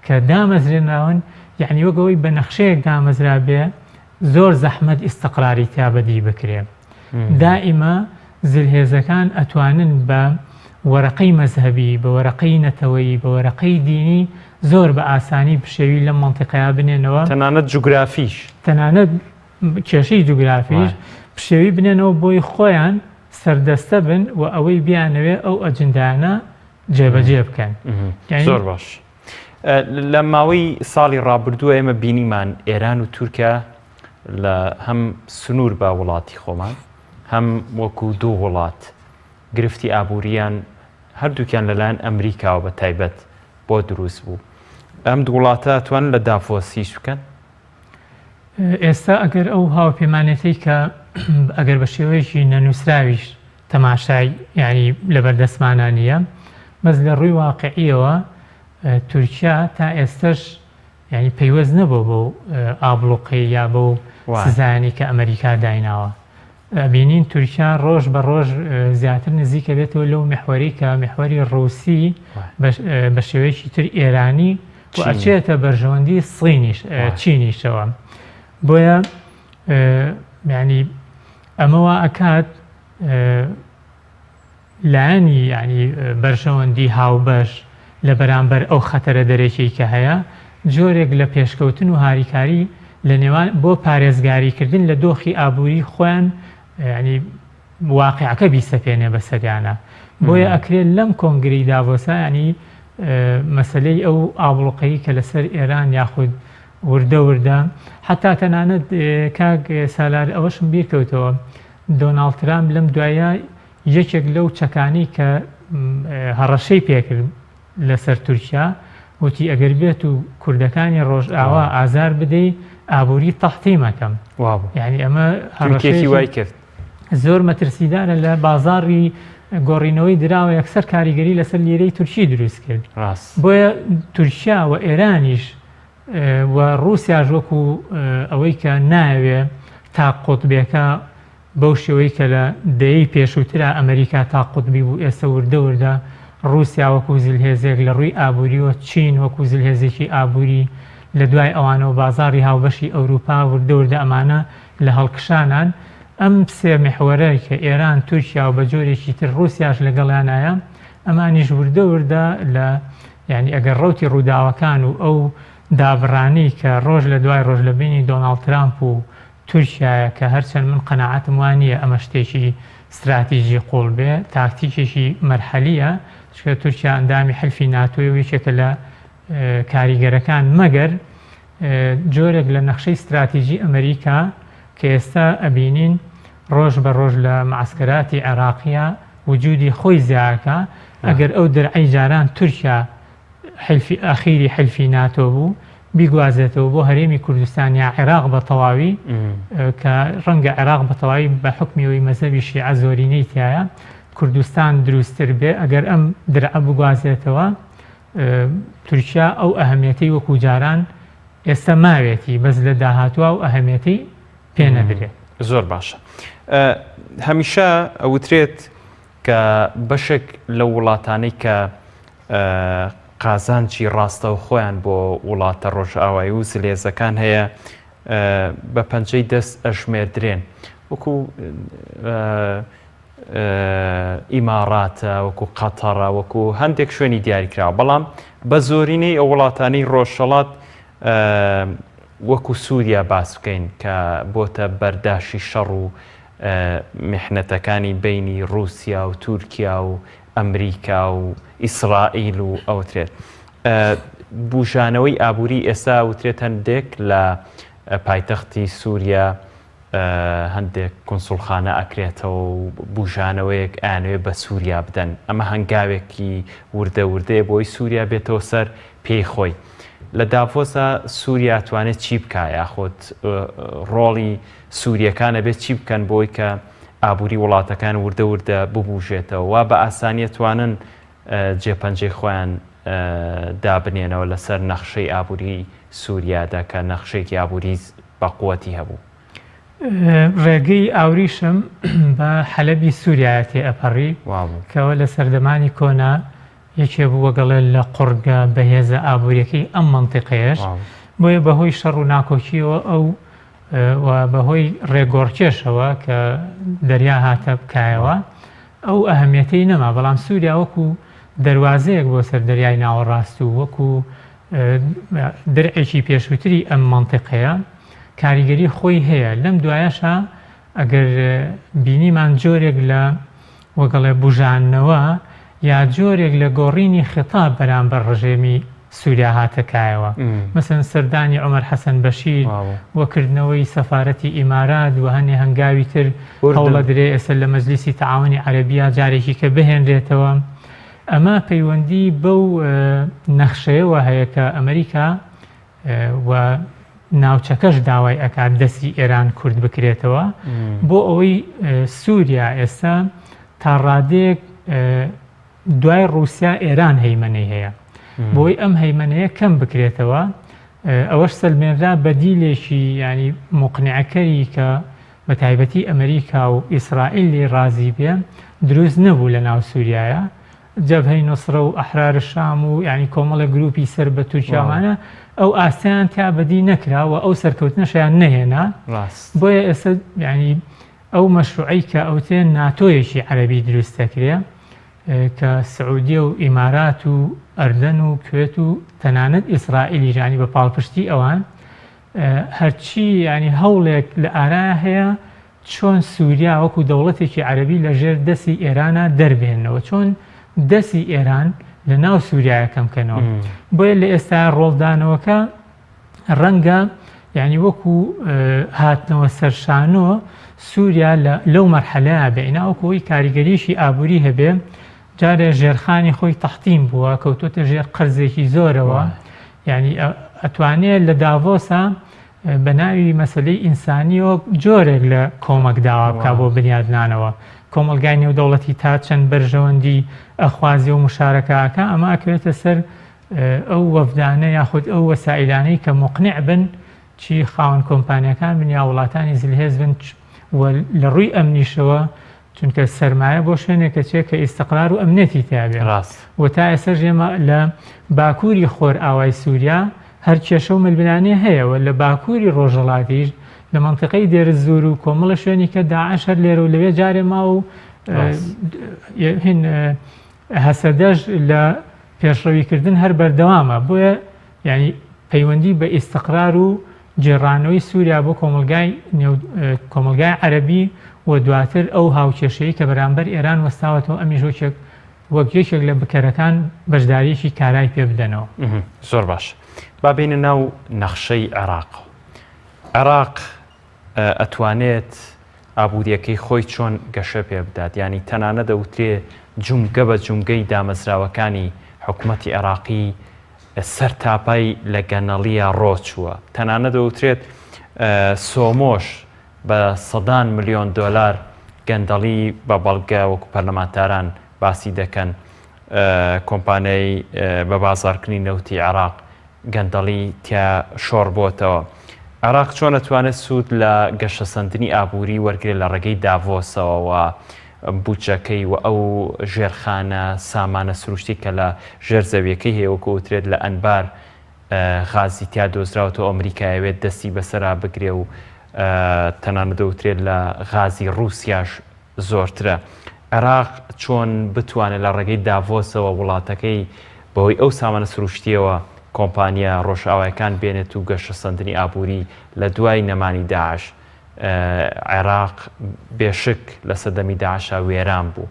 کە دامەزرێنراون یعنی وەک ئەوەی بە نەخشەیەک دامەزرابێ زۆر زەحمەت ئیستقراری تیا بەدی بکرێ. دائیمە زلهێزەکان ئەتوانن بە وەرەقەی مەزهەبی، بە وەرەقەی نەتەوەیی، بە وەرەقەی دینی زۆر بە ئاسانی پشێوی لەم مەنتیقەیا بنێنەوە. تەنانەت جوگرافیش. تەنانەت کێشەی جوگرافیش پشێوی بنێنەوە بۆی خۆیان سەردەستە بن و ئەوەی بیانەوێ ئەو ئەجندایانە جێبەجێ بکەن. زۆر باش. لە ماوەی ساڵی ڕابردووە ئێمە بینیمان ئێران و تورکیا لە هەم سنوور بە وڵاتی خۆمان هەم وەکو دوو وڵات گرفتی ئابووریان هەردووکیان لەلایەن ئەمریکاوە بە تایبەت بۆ دروست بوو ئەم دوو وڵاتە توان لە داڤۆس هیچ بکەن؟ ئێستا ئەگەر ئەو هاوپەیمانێتەی کە ئەگەر بە شێوەیەکی نەنووسراویش تەماشای یانی لەبەردەستمانا نییە بەس لە ڕووی واقعیەوە تورکیا تا ئێستەش یانی پەیوەست نەبووە بەو ئابڵوقەی یا بەو سزایانی کە ئەمریکا دایناوە ئەبینین تورکیا ڕۆژ بە ڕۆژ زیاتر نزیکە بێتەوە لەو میحوەری کە میحوەری ڕووسی بە شێوەیەکی تر ئێرانی و ئەچێتە بەرژەوەندی سینیش چینیشەوە بۆیە یانی ئەمە وا ئەکات لایەنی یانی بەرژەوەندی هاوبەش لە بەرامبەر ئەو خەتەرە دەرەکیەی کە هەیە جۆرێک لە پێشکەوتن و هاریکاری لە نێوان بۆ پارێزگاریکردن لە دۆخی ئابووری خۆیان یانی واقیعەکە بیسەپێنێ بەسەریانە بۆیە ئەکرێت لەم کۆنگرەی داڤۆسا ینی مەسلەی ئەو ئابڵوقەی کە لەسەر ئێران یاخود وردە وردە حتا تەنانەت کاک سالار ئەوەشم بیرکەوتەوە دۆناڵد ترامپ لەم دوایە یەکێک لەو چەکانەی کە هەڕەشەی پێکرد لەسەر تورکیا وتی ئەگەر بێت و کوردەکانی ڕۆژئاوا ئازار بدەی ئابووری تەحتیم ئەکەم یعنی ئەمە هەڕەشەیەکی وای کرد زۆر مەترسیدارە لە بازاڕی گۆڕینەوەی دراوە یەکسەر کاریگەری لەسەر لیرەی تورکی دروست کرد بۆیە تورکیا و ئێرانیش و ڕووسیاش وەکو ئەوەی کە نایەوێ تا قوتبێکە بەو شێوەی کە لە دەیەی پێشووترا ئەمریکا تا قوتبی بوو ئێستە وردە وردە ڕووسیا وەکو زلهێزێک لە ڕووی ئابووریەوە چین وەکو زلهێزێکی ئابووری لە دوای ئەوانەوە بازاڕی هاوبەشی ئەوروپا وردە وردە ئەمانە لە هەڵکشانان ئەم سێ میحوەرە کە ئێران تورکیا و بە جۆرێکی تر ڕووسیاش لەگەڵیانایە ئەمانیش وردە وردە لە یانی ئەگەر ڕەوتی ڕووداوەکان و ئەو دابڕانەی کە ڕۆژ لە دوای ڕۆژ لە بەینی دۆناڵد ترامپ و تورکیایە کە هەرچەند من قەناعەتم وا نییە ئەمە شتێکی ستراتیجی قووڵ بێ، تاکتیکێکی مەرحەلییە، چونکە تورکیا ئەندامی حلفی ناتۆیە و یەکێکە لە کاریگەرەکان، مەگەر جۆرێک لە نەخشەی ستراتیجی ئەمریکا کە ئێستا ئەبینین ڕۆژ بە ڕۆژ لە معەسکەراتی عێراقییە وجودی خۆی زیاکا، ئەگەر ئەو درعەی جاران تورکیا حلفی ئەخیری حلفی ناتۆ بوو بیگوازێتەوە بۆ هەرێمی کوردستان یا عێراق بە تەواوی کە ڕەنگە عێراق بە تەواوی بە حوکمی ئەوەی مەزهەبی شیعە زۆرینەی تیایە کوردستان دروستتر بێ ئەگەر ئەم درعە بگوازێتەوە تورکیا ئەو ئەهمیەتەی وەکو جاران ئێستا ماوێتی بەس لە داهاتوە و ئەهمیەتی پێ نەدرێ. زۆر باشە هەمیشە ئەوترێت. کە بەشێک لەو وڵاتانەی کە قازانجی ڕاستەوخۆیان بۆ وڵاتە ڕۆژئاوایی و زلێزەکان هەیە بە پەنجەی دەست ئەژمێردرێن وەکو ئیماڕاتە وەکو قەتەڕە وەکو هەندێک شوێنی دیاریکراوە بەڵام بە زۆرینەی ئەو وڵاتانەی ڕۆژهەڵات وەکو سووریا باس بکەین کە بۆتە بەرداشی شەڕ و میحنەتەکانی بەینی ڕووسیا و تورکیا و ئەمریکا و ئیسرائیل و ئەوترێت بوژانەوەی ئابووری ئێستا وترێت هەندێک لە پایتەختی سووریا هەندێک کونسوڵخانە ئەکرێتەوە و بوژانەوەیەک ئەیانەوێت بە سووریا بدەن، ئەمە هەنگاوێکی وردە وردەیە بۆی سووریا بێتەوە سەر پێی خۆی. لە داڤۆسا سووریا ئەتوانێت چی بکا یاخود ڕۆڵی سوورییەکان ئەبێت چی بکەن بۆی کە ئابووری وڵاتەکان وردە وردە ببوژێتەوە وا بە ئاسانی ئەتوانن جێپەنجەی خۆیان دابنێنەوە لەسەر نەخشەی ئابووری سووریادا کە نەخشەیەکی ئابووری بەقوەتی هەبوو. ڕێگەی ئاوریشم بە حەلەبی سووریایە تێ ئەپەڕی کەەوە لە سەردەمانی کۆنا یەکێ بوو وەگەڵێ لە قوڕگە بەهێزە ئابووریەکەی ئەم مەنتیقەیەش بۆیە بەهۆی شەڕ و ناکۆکیەوە ئەو و بەهۆی ڕێگۆڕکێشەوە کە دەریا هاتە بکایەوە ئەو ئەهمیەتەی نەما بەڵام سووریا وەکو دەروازەیەک بۆ سەر دەریای ناوەڕاست و وەکو درعێکی پێشووتری ئەم مەنتیقەیە کاریگەری خۆی هەیە لەم دوایەشا ئەگەر بینیمان جۆرێک لە وەگەڵێ بوژاندنەوە یا جۆرێک لە گۆڕینی خیتاب بەرامبەر ڕژێمی سوریا هاتە کایەوە مەسەن سەردانی عومەر حەسەن بەشیر و کردنەوەی سەفارەتی ئیمارات و هەنێ هەنگاوی تر هەوڵە درێ ئێستا لە مەجلیسی تەعاونی عەرەبیا جارێکی کە بهێنرێتەوە ئەمە پەیوەندی بەو نەخشەیەوە هەیە کە ئەمریکا و ناوچەکەش داوای ئەکات دەستی ئێران کورت بکرێتەوە بۆ ئەوەی سووریا ئێستا تا ڕادەیەک دوای ڕووسیا ئێران هەیمەنەی هەیە بۆی ئەم هەیمەنەیە کەم بکرێتەوە ئەوەش سەلمێنرا بەدیلێکی ینی مقنعەکەری کە بە تایبەتی ئەمریکا و ئیسرائیل لێی ڕازی بێ دروست نەبوو لە ناو سووریایە جەبهەی نوسرە و ئەحرار شام و یانی کۆمەڵێک گروپی سەر بە تورکیاوانە ئەو ئاستیان تیا بەدی نەکرا و ئەو سەرکەوتنەشیان نەهێنا بۆیە ئێستا یانی ئەو مەشروعی کە ئەوتێ ناتۆیەکی عەرەبی دروست دەکرێ کە سعودیە و ئیمارات و ئەردەن و کوێت و تەنانەت ئیسرائیلی ژانی بە پاڵپشتی ئەوان هەرچی ینی هەوڵێک لە ئارا هەیە چۆن سوریا وەکو دەوڵەتێکی عەرەبی لە ژێر دەستی ئێرانا دەربهێننەوە، چۆن دەستی ئێران لە ناو سوریایە کەم کەنەوە. بۆیە لە ئێستا ڕۆڵدانەوەکە ڕەنگە یعنی وەکو هاتنەوە سەرشانۆ سووریا لەو مەرحەلەیە بێ ئینا وەکو ئەوی کاریگەریشی ئابووری هەبێ جارێ ژێرخانی خۆی تەحتیم بووە کەوتۆتە ژێر قەرزێکی زۆرەوە یعنی ئەتوانێت لە داڤۆسا بە ناوی مەسەلەی ئینسانیەوە جۆرێک لە کۆمەک داوا بکا بۆ بنیادنانەوە کۆمەڵگای نێودەوڵەتی تا چەند بەرژەوەندی ئەخوازێ و مشارەکە ئەکا ئەمە ئەکەوێتە سەر ئەو وەفدانە یاخود ئەو وەسائیلانەی کە موقنع بن چی خاوەن کۆمپانیاکان بن یا وڵاتانی زلهێز بن و لە ڕووی ئەمنیشەوە چونکە سەرمایە بۆ شوێنێک ئەچێ کە ئیستقرار و ئەمنیەتی تیا بێ ڕاست. و تا ئێستاش ئێمە لە باکووری خۆرئاوای سووریا هەر کێشە و ململانێ هەیە و لە باکووری ڕۆژهەڵاتیش لە مەنتیقەی دێرززوور و کۆمەڵە شوێنی کە داعش هەر لێرە و لەوێ جارێ ماوە و ڕاست. هین هەسەدەش لە پێشڕەویکردن هەر بەردەوامە بۆیە یانی پەیوەندی بە ئیستقرار و گێڕانەوەی سووریا بۆ کۆمەڵگای نێو کۆمەڵگای عەرەبی و دواتر ئەو هاوکێشەی کە بەرامبەر ئێران وەستاوەتەوە ئەمیش وەکێک وەک یەکێک لە بکەرەکان بەشدارییەکی کارای پێ بدەنەوە. زۆر باش با بێینە ناو نەخشەی عێراق. عێراق ئەتوانێت ئابوورییەکەی خۆی چۆن گەشە پێ بدات یانی تەنانەت دەوترێ جومگە بە جومگەی دامەزراوەکانی حکومەتی عێراقی سەر تاپای لە گەنەڵیە ڕۆچووە تەنانەت دەوترێت سۆمۆش بە سەدان ملیۆن دۆلار گەندەڵی بە بەڵگە وەکو پەرلەمانتاران باسی دەکەن کۆمپانیای بە بازاڕکردنی نەوتی عێراق گەندەڵی تیا شۆڕ بۆتەوە. عێراق چۆن ئەتوانێت سوود لە گەشەسەندنی ئابووری وەرگرێت لە ڕێگەی داڤۆسەوە و بودجەکەی و ئەو ژێرخانە سامانە سروشتی کە لە ژێر زەویەکەی هەیە وەکو ئەوترێت لە ئەنبار غازی تیا دۆزراوەتەوە ئەمریکا ئەیەوێت دەستی بەسەرا بگرێ و تەنانەت دەوترێت لە غازی ڕووسیاش زۆرترە. عێراق چۆن بتوانێت لە ڕێگەی داڤۆسەوە وڵاتەکەی بەهۆی ئەو سامانە سروشتییەوە کۆمپانیا ڕۆژئاوایەکان بێنێت و گەشەسەندنی ئابووری لە دوای نەمانی داعش عێراق بێشک لە سەردەمی داعشا وێران بوو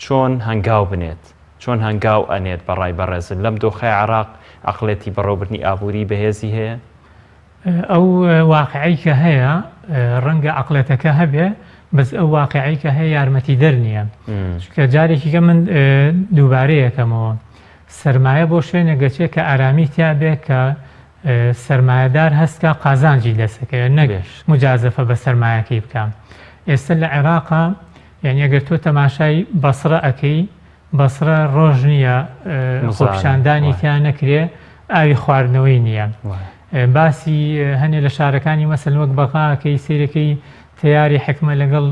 چۆن هەنگاو بنێت؟ چۆن هەنگاو ئەنێت بە ڕای بەڕێزت لەم دۆخەی عێراق عەقڵێتی بەڕێوەبردنی ئابووری بەهێزی هەیە؟ ئەو واقعەی کە هەیە ڕەنگە عەقڵێتەکە هەبێ بەس ئەو واقعەی کە هەیە یارمەتیدەر نییە چونکە جارێکیکە من دووبارەیەکەمەوە سرمایە بۆ شوێنێک گەچێ کە ئارامی تیا بێ کە سرمایەدار هەستکە قازانجی دەسەکەوێت نەک مجازەفە بە سرمایەکەی بکە ئێستا لە عێراقا یعنی ئەگەر تۆ تەماشای بەسرە ئەەکەی بەسرە ڕۆژ نییە خۆپیشاندانی تیا نەکرێ ئاوی خواردنەوەی نییە باسی هەنێ لە شارەکانی مەسەل وەک بەغاکەی سیرەکەی تیاری حکمە لەگەڵ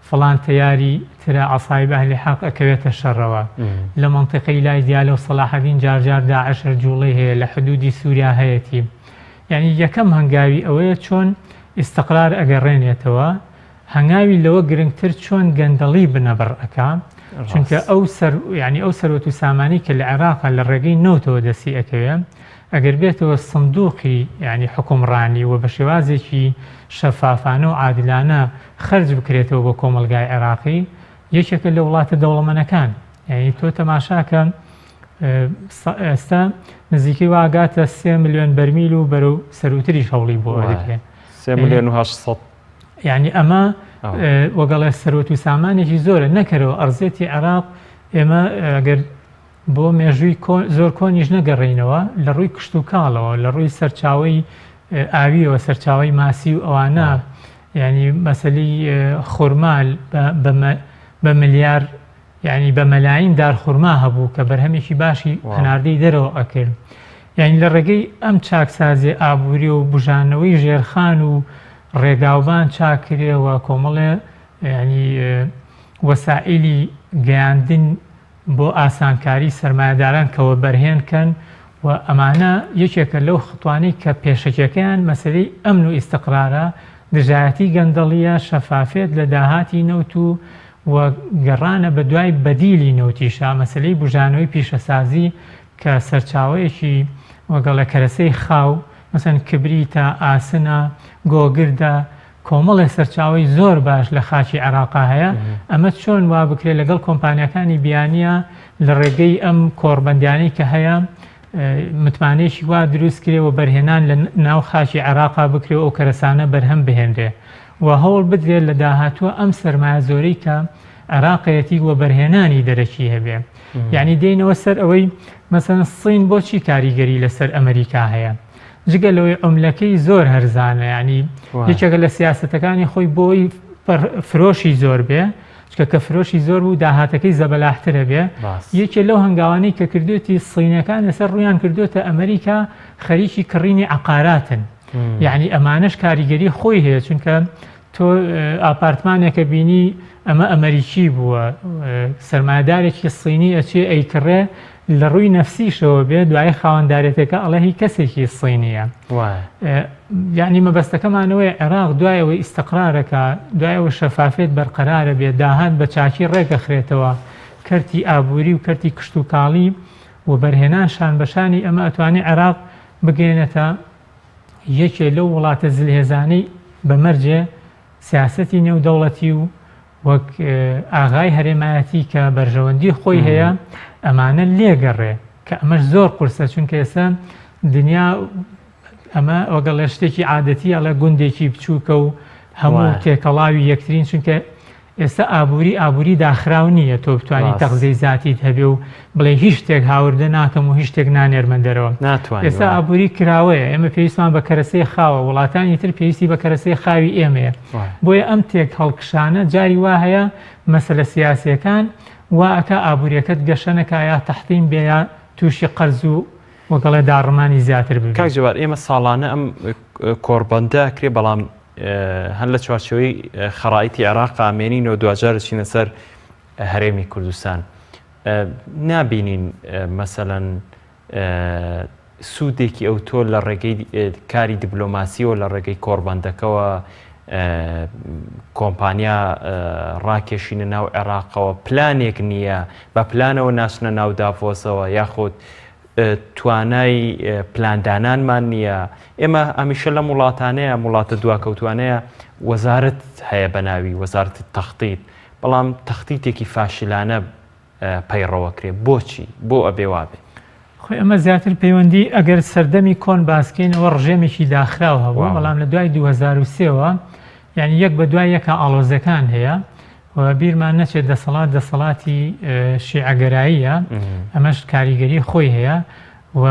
فلان تیاری ترە عسای بەهلی حەق ئەکەوێتە شەڕەوە لە منطقەی لای دیالە و سەلاحەدین جارجار داعش جوڵەی هەیە لە حدودی سووریا هەیەتی یعنی یەکەم هەنگاوی ئەوەیە چۆن ئیستقرار ئەگەڕێنێتەوە هەنگاوی لەوە گرنگتر چۆن گەندەڵی بنەبڕ ئەکا چونکە ئەو سەر یعنی ئەو سەروەت و سامانی کە لە عێراقا لە ڕێگەی نەوتەوە دەستی ئەکەوێ ئەگەر بێتەوە سندوقی یعنی حکومڕانی و بە شێوازێکی شەفافانە و عادلانە خەرج بکرێتەوە بۆ کۆمەڵگای عێراقی یەکێکە لە وڵاتە دەوڵەمەنەکان یعنی تۆ تەماشاکە ئێستا نزیکەی واگاتە سێ ملیۆن بەرمیل و بەرەو سەروتریش هەوڵی بۆ ئەدرێ سێ ملیۆن و 800 یعنی ئەمە وەگەڵێ سەروەت و سامانێکی زۆرە نەکەرەوە ئەرزێتی عێراق ئێمە گەر بۆ مێژووی زۆر کۆنیش نەگەڕینەوە لە ڕووی کشت و کاڵەوە لە ڕووی سەرچاوی ئاویەوە سەرچاوی ماسی و ئەوانە ینی مەسلی خورمال بە ملیار یانی بە مەلاین دار خورما هەبوو کە بەرهەمێکی باشی هەناردەی دەرەوە ئەکرد. یانی لە ڕێگەی ئەم چاکسازیە ئابووری و بوژانەوەی ژێرخان و ڕێگاوبان چاکرێ و کۆمەڵێ یانی وەسائیلی گەیاندن بۆ ئاسانکاری سەرمایەداران کە وەبەرهێن کەن و ئەمانە یەکێکە لەو خطوانەی کە پێشەکیەکەیان مەسەلەی ئەمن و ئیستقرارە، دژایەتی گەندەڵیە، شەفافێت لە داهاتی نەوت و و گەڕانە بە دوای بەدیلی نەوتیشا، مەسەلەی بوژانەوەی پیشەسازی کە سەرچاوەیەکی وەگەڵە کەرەسەی خاو، مەسەلەن کبریتە، ئاسنە، گۆگردە، کۆمەڵێ سەرچاوەی زۆر باش لە خاکی عێراقا هەیە، ئەمە چۆن وا بکرێت لەگەڵ کۆمپانیاکانی بیانییە لە ڕێگەی ئەم کۆڕبەندیانەی کە هەیە متمانەیەکی وا دروست کرێ و بەرهێنان لە ناو خاکی عێراقا بکرێ و ئەو کەرەسانە بەرهەم بهێنرێ و هەوڵ بدرێت لە داهاتووە ئەم سەرمایە زۆرەی کە عێراقەیەتی وەبەرهێنانی دەرەکی هەبێ یعنی دێینەوە سەر ئەوەی مەسەن سین بۆچی کاریگەری لەسەر ئەمریکا هەیە جگە لەوەی عملەکەی زۆر هەرزانە ینی یەکێکە لە سیاستەکانی خۆی بۆی فرۆشی زۆر بێ چکە کە فرۆشی زۆر بوو داهاتەکەی زەبەلاحترە بێ یەکێ لەو هەنگاوانەی کە کردوێتی سینەکان لەسەر ڕویان کردوێتە ئەمریکا خەریکی کڕینی عقاراتن یعنی ئەمانەش کاریگەری خۆی هەیە چونکە تۆ ئاپارتمانێکە بینی ئەمە ئەمەریکی بووە سەرمایەدارێکی سینی ئەچێ ئەیکڕێ لە ڕووی نەفسیشەوە بێ دوای خاوەندارێتەکە ئەڵێ هی کەسێکی سینیە یعنی مەبەستەکەمانەوەی عێراق دوای ئەوەی ئیستقرارەکە دوای ئەوە شەفافێت بەرقەرارە بێ داهات بە چاکی ڕێکەخرێتەوە کەرتی ئابووری و کەرتی کشتتوکاڵی و بەرهێنان شان بەشانی ئەمە ئەتوانێ عێراق بگەێنێتە یەکێ لەو وڵاتە زلهێزانەی بە مەرجێ سیاسەتی نێودەوڵەتی و وەک ئاغای هەرێمایەتی کە بەرژەوەندی خۆی هەیە ئەمانە لێگەڕێ کە ئەمەش زۆر قورسە چونکە ئێستا دنیا ئەمە وەگەڵێ شتێکی عادەتی ئەڵێ گوندێکی بچووکە و هەموو تێکەڵاوی یەکترین چونکە ئێستا ئابووری ئابووری داخراو نییە تۆ بتوانی تەغزیەی زاتیت هەبێ و بڵێ هیچ شتێک هاوردە ناکەم و هیچ شتێک نانێرمە دەرەوە. ناتوانی ئێستا ئابووری کراوەیە ئێمە پێویستمان بە کەرەسەی خاوە وڵاتانی تر پێویستی بە کەرەسەی خاوی ئێمەیە بۆیە ئەم تێک هەڵکشانە جاری وا هەیە مەسەلە سیاسیەکان وا ئەکا ئابووریەکەت گەشە نەکا یا تەحتیم بێ یا تووشی قەرز و وەگەڵێ داڕمانی زیاتر ببێ. کاک جەبار ئێمە ساڵانە ئەم کۆڕبەندە ئەکرێ بەڵام هەر لە چوارچێوەی خەڕایتی عێراق ئامێنینەوە دواجار چینە سەر. هەرێمی کوردستان نابینین مەسەلەن سوودێکی ئەوتۆ لە ڕێگەی کاری دیبلۆماسیەوە لە ڕێگەی کۆڕبەندەکەوە کۆمپانیا ڕاکێشینە ناو عێراقەوە پلانێک نییە بە پلانەوە ناچنە ناو داڤۆسەوە یاخود توانای پلاندانانمان نییە ئێمە هەمیشە لەم وڵاتانەیە وڵاتە دواکەوتوانەیە وەزارەت هەیە بە ناوی وەزارەتی تەختیت بەڵام تەختیتێکی فاشلانە پەیڕەوەکرێ بۆچی بۆ ئەبێ وابێ؟ خۆی ئەمە زیاتر پەیوەندی ئەگەر سەردەمی کۆن باسکەین ئەوە ڕژێمێکی داخراو هەبوو بەڵام لە دوای 2003 وە یعنی یەک بە دوای یەکە ئاڵۆزەکان هەیە و بیرمان نەچێت دەسەڵات دەسەڵاتی شیعەگەراییە ئەمەش کاریگەری خۆی هەیە و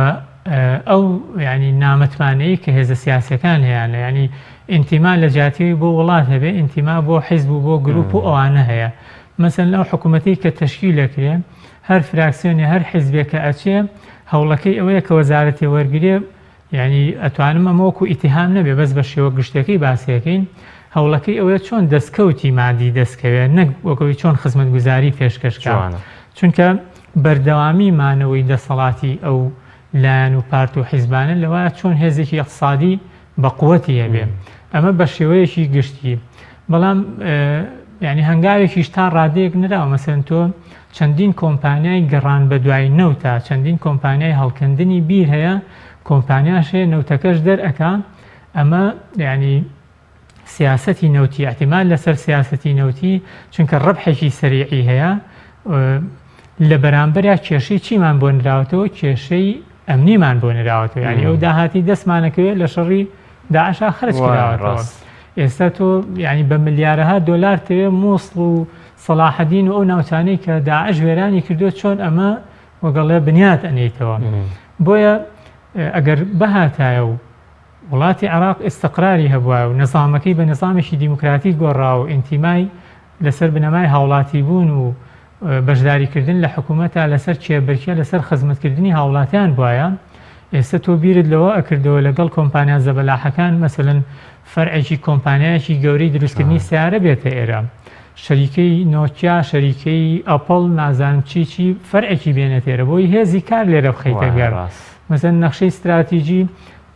ئەو یعنی نامتمانەی کە هێزە سیاسەکان هەیەە یعنی ئینتیما لە جیاتی بۆ وڵات هەبێ ئینتیما بۆ حیزب و بۆ گروپ و ئەوانە هەیە مەسەلەن ئەو حکوومەتەی کە تەشکیل ئەکرێ هەر فراکسیۆنێ هەر حیزبێ کە ئەچێ هەوڵەکەی ئەوەیە کە وەزارەتێ وەرگرێ یعنی ئەتوانم ئەمە وەکو ئیتیهام نەبێ بەس بە شێوە گشتەکەی باسیەکەین هەوڵەکەی ئەوەیە چۆن دەستکەوتی مادی دەستکەوێ نەک وەکەوەی چۆن خزمەتگوزاری پێشکەش کا چونکە بەردەوامی مانەوەی دەسەڵاتی ئەو لایەن و پارت و حیزبانە لەوایە چۆن هێزێکی ئیقتسادی بە قوتی هەبێ ئەمە بە شێوەیەکی گشتی بەڵام یعنی هەنگاوێکیش تا ڕادەیەک نراوە مەسەن تۆ چەندین کۆمپانیای گەڕان بە دوای نەوتە چەندین کۆمپانیای هەڵکەندنی بیر هەیە کۆمپانیاش هەیە نەوتەکەش دەرئەکا ئەمە یعنی سیاسەتی نەوتی اعتماد لەسەر سیاسەتی نەوتی چونکە ڕبحێکی سەریعی هەیە لە بەرامبەریا کێشەی چیمان بۆ نراوەتەوە کێشەی ئەمنیمان بۆ نراوەتەوە یعنی ئەو داهاتی دەستمانەکەوێت لە شەڕی داعشا خرج کراوەتەوە ئێستا تۆ یعنی بە ملیارەها دۆلار تەوێ مووسڵ و سەڵاحەدین و ئەو ناوچانەی کە داعش وێرانی کردو چۆن ئەمە وەگەڵێ بنیات ئەنیتەوە بۆیە ئەگەر بەهاتایە و وڵاتی عێراق ئیستقراری هەبوایە و نیزامەکەی بە نیزامێکی دیموکراتیک گۆڕا و ئینتیمای لەسەر بنەمای هاوڵاتیبوون و بەشداریکردن لە حکوومەتا لەسەر کێبرکێ لەسەر خزمەتکردنی هاوڵاتیان بوایە ئێستا تۆ بیرت لەوە ئەکردەوە لەگەڵ کۆمپانیا زەبەلاحەکان مەسەلەن فەرعێکی کۆمپانیایەکی گەورەی دروستکردنی سیارە بێتە ئێرە شەریکەی نۆکیا شەریکەی ئەپڵ نازانم چی چی فەرعێکی بێنێتە ئێرە بۆی هێزی کار لێرە بخەیتە گەر مەسەن نەخشەی ستراتیجی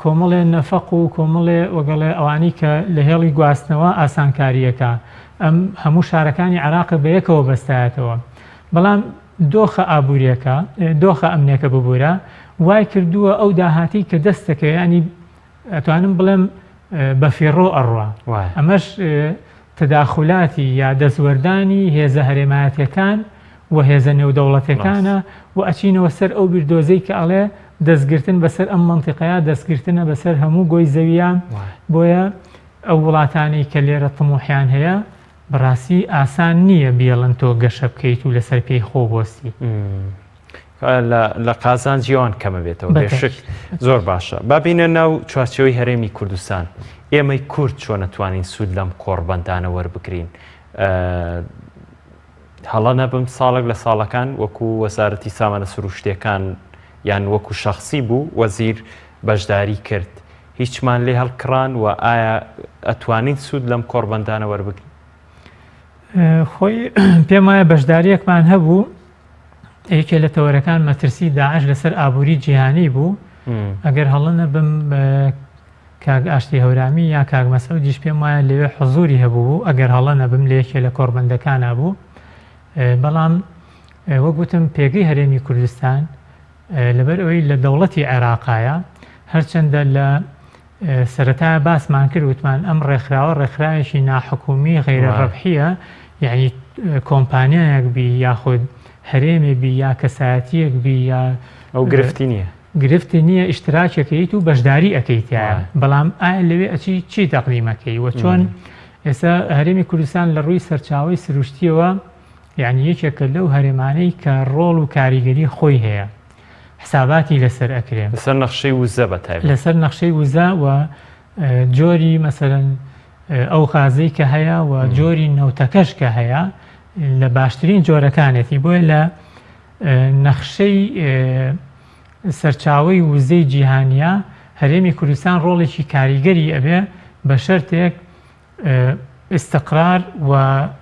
کۆمەڵێ نەفەق و کۆمەڵێ وەگەڵێ ئەوانەی کە لە هێڵی گواستنەوە ئاسانکارییەکە ئەم هەموو شارەکانی عێراق بە یەکەوە بەستایەتەوە بەڵام دۆخە ئابووریەکە دۆخە ئەمنیەکە ببوورە وای کردووە ئەو داهاتی کە دەستەکە ینی ئەتوانم بڵێم بەفیڕۆ ئەڕوا ئەمەش تەداخولاتی یا دەستوەردانی هێزە هەرێمایەتیەکان و هێزە نێودەوڵەتیەکانە و ئەچینەوە سەر ئەو بیردۆزەی کە ئەڵێ دەستگرتن بەسەر ئەم مەنتیقەیە دەستگرتنە بەسەر هەموو گۆی زەویە بۆیە ئەو وڵاتانەی کە لێرە تموحیان هەیە بەڕاستی ئاسان نییە بیڵن تۆ گەشە بکەیت و لەسەر پێی خۆ بۆستی. لە قازانجی ئەوان کەمە بێتەوە بێشک زۆر باشە با بینە ناو چوارچێوەی هەرێمی کوردستان ئێمەی کورد چۆن ئەتوانین سوود لەم کۆڕبەندانە وەربگرین هەڵە نەبم ساڵێک لە ساڵەکان وەکو وەزارەتی سامانە سروشتیەکان یان وەکو شخصی بوو وەزیر بەشداری کرد هیچمان لێ هەڵکڕان و ئایا ئەتوانین سوود لەم کۆڕبەندانە وەربگرین؟ خۆی پێم وایە بەشداریەکمان هەبوو یەکێ لە تەوەرەکان مەترسی داعش لەسەر ئابووری جیهانی بوو ئەگەر هەڵە نەبم کاک ئاشتی هەورامی یا کاک مەسعودیش پێم وایە لەوێ حزوری هەبوو ئەگەر هەڵە نەبم لە یەکێ لە کۆڕبەندەکانا بوو بەڵام وەک وتم پێگەی هەرێمی کوردستان لەبەر ئەوەی لە دەوڵەتی عێراقایە هەرچەندە لە سەرەتا باسمان کرد وتمان ئەم ڕێکخراوە ڕێکخراوێکی ناحکومی غەیرە ڕەبحیە یعنی کۆمپانیایەک بی یاخود هەرێمێ بی یا کەسایەتیەک بی یا ئەو گرفتی نییە گرفتی نییە ئیشتراکێکەیت و بەشداری ئەەکەیتایە بەڵام ئایا لەوێ ئەچی چی تەقدیمەکەی وە چۆن ئێستا هەرێمی کوردستان لە ڕووی سەرچاوی سروشتیەوە یعنی یەکێکە لەو هەرێمانەی کە ڕۆڵ و کاریگەری خۆی هەیە حساباتی لەسەر ئەکرێ. لەسەر نەخشەی وزە بە تایبەت. لەسەر نەخشەی وزە و جۆری مەسەلەن ئەو غازەی کە هەیە و جۆری نەوتەکەش کە هەیە لە باشترین جۆرەکانێتی بۆیە لە نەخشەی سەرچاوەی وزەی جیهانیە هەرێمی کوردستان ڕۆڵێکی کاریگەری ئەبێ بە شەرتێک. ئیستقرار و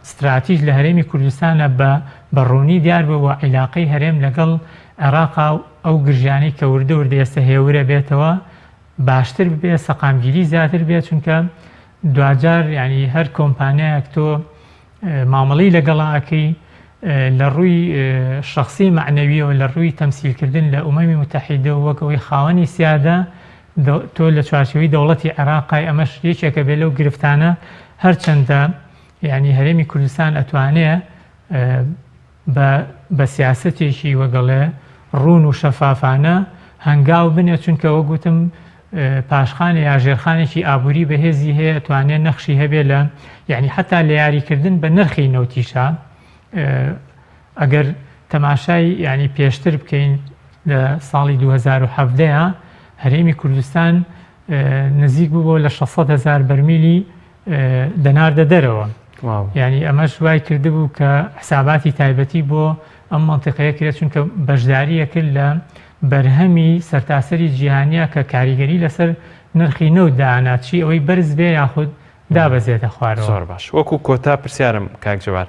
ستراتیژ لە هەرێمی کوردستانە بە بە ڕوونی دیار بوو و عیلاقەی هەرێم لەگەڵ عێراقا و ئەو گرژیانەی کە وردە وردە ئێستا هێورە بێتەوە باشتر ببێ سەقامگیری زیاتر بێ چونکە دواجار یانی هەر کۆمپانیایەک تۆ مامەڵەی لەگەڵا ئەکەی لە ڕووی شەخسی مەعنەویەوە لە ڕووی تەمسیلکردن لە ئومەمی موتەحیدە و وەک ئەوەی خاوەنی سیادە تۆ لە چوارچێوەی دەوڵەتی عێراقای ئەمەش یەکێکە بێ لەو گرفتانە هەرچەندە یعنی هەرێمی کوردستان ئەتوانێ بە بە سیاسەتێکی وەگەڵێ ڕوون و شەفافانە هەنگاو بنێ چونکە وەک وتم پاشخانێ یا ژێرخانێکی ئابووری بەهێزی هەیە ئەتوانێ نەخشی هەبێ لە یعنی حتا لە یاریکردن بە نرخی نەوتیشا ئەگەر تەماشای یعنی پێشتر بکەین لە ساڵی 2017 هەرێمی کوردستان نزیک بوو لە 600 هزار بەرمیلی دەناردە دەرەوە یعنی ئەمەش وای کردبوو کە حساباتی تایبەتی بۆ ئەم منطقەیە کرێت چونکە بەشداریە کرد لە بەرهەمی سەرتاسەری جیهانیە کە کاریگەری لەسەر نرخی نەوت دانا چی ئەوەی بەرز بێ یاخود دابەزێتە خوارەوە. زۆر باش وەکو کۆتا پرسیارم کاک جەبار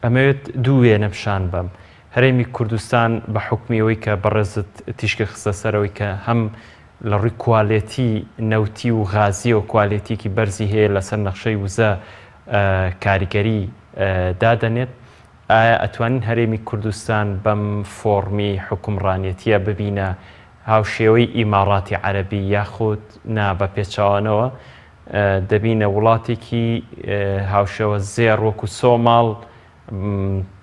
ئەمەوێت دوو وێنە پیشان بەم هەرێمی کوردستان بە حکمی ئەوەی کە بەڕێزت تیشکە خستە سەرەوەی کە هەم لە ڕووی کوالێتی نەوتی و غازیەوە کوالێتیکی بەرزی هەیە لەسەر نەخشەی وزە کاریگەری دادەنێت ئایا ئەتوانین هەرێمی کوردستان بەم فۆڕمی حوکمڕانیەتیە ببینە هاوشێوەی ئیماڕاتی عەرەبی یاخود نا بە پێچەوانەوە دەبینە وڵاتێکی هاوشێوە زێڕ وەکو سۆماڵ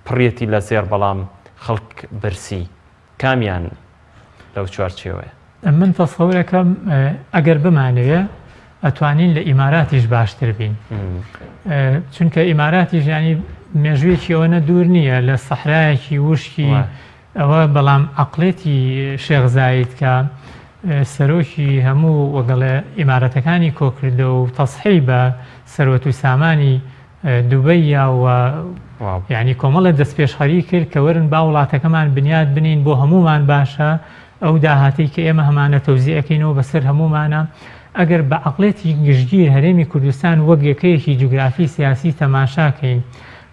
پڕیەتی لە زێڕ بەڵام خەڵک برسی کامیان لەو چوارچێوەیە؟ من تەسەورەکەم ئەگەر بمانەوێ ئەتوانین لە ئیماراتیش باشتر بین چونکە ئیماراتیش ینی مێژوویەکی ئەوەنە دوور نییە لە سەحرایەکی وشکی ئەوە بەڵام عقلێتی شێخ زاید کە سەرۆکی هەموو وەگەڵێ ئیمارەتەکانی کۆکردە و تەسحی بە سەروەت و سامانی دوبەی یا و یانی کۆمەڵێ دەستپێشخەری کرد کە وەرن با وڵاتەکەمان بنیات بنین بۆ هەموومان باشە ئەو داهاتەی کە ئێمە هەمانە تەوزیع ئەکەینەوە بەسەر هەموومانە ئەگەر بە عەقڵێتی گشتگیر هەرێمی کوردستان وەک یەکەیەکی جوگرافی سیاسی تەماشاکەین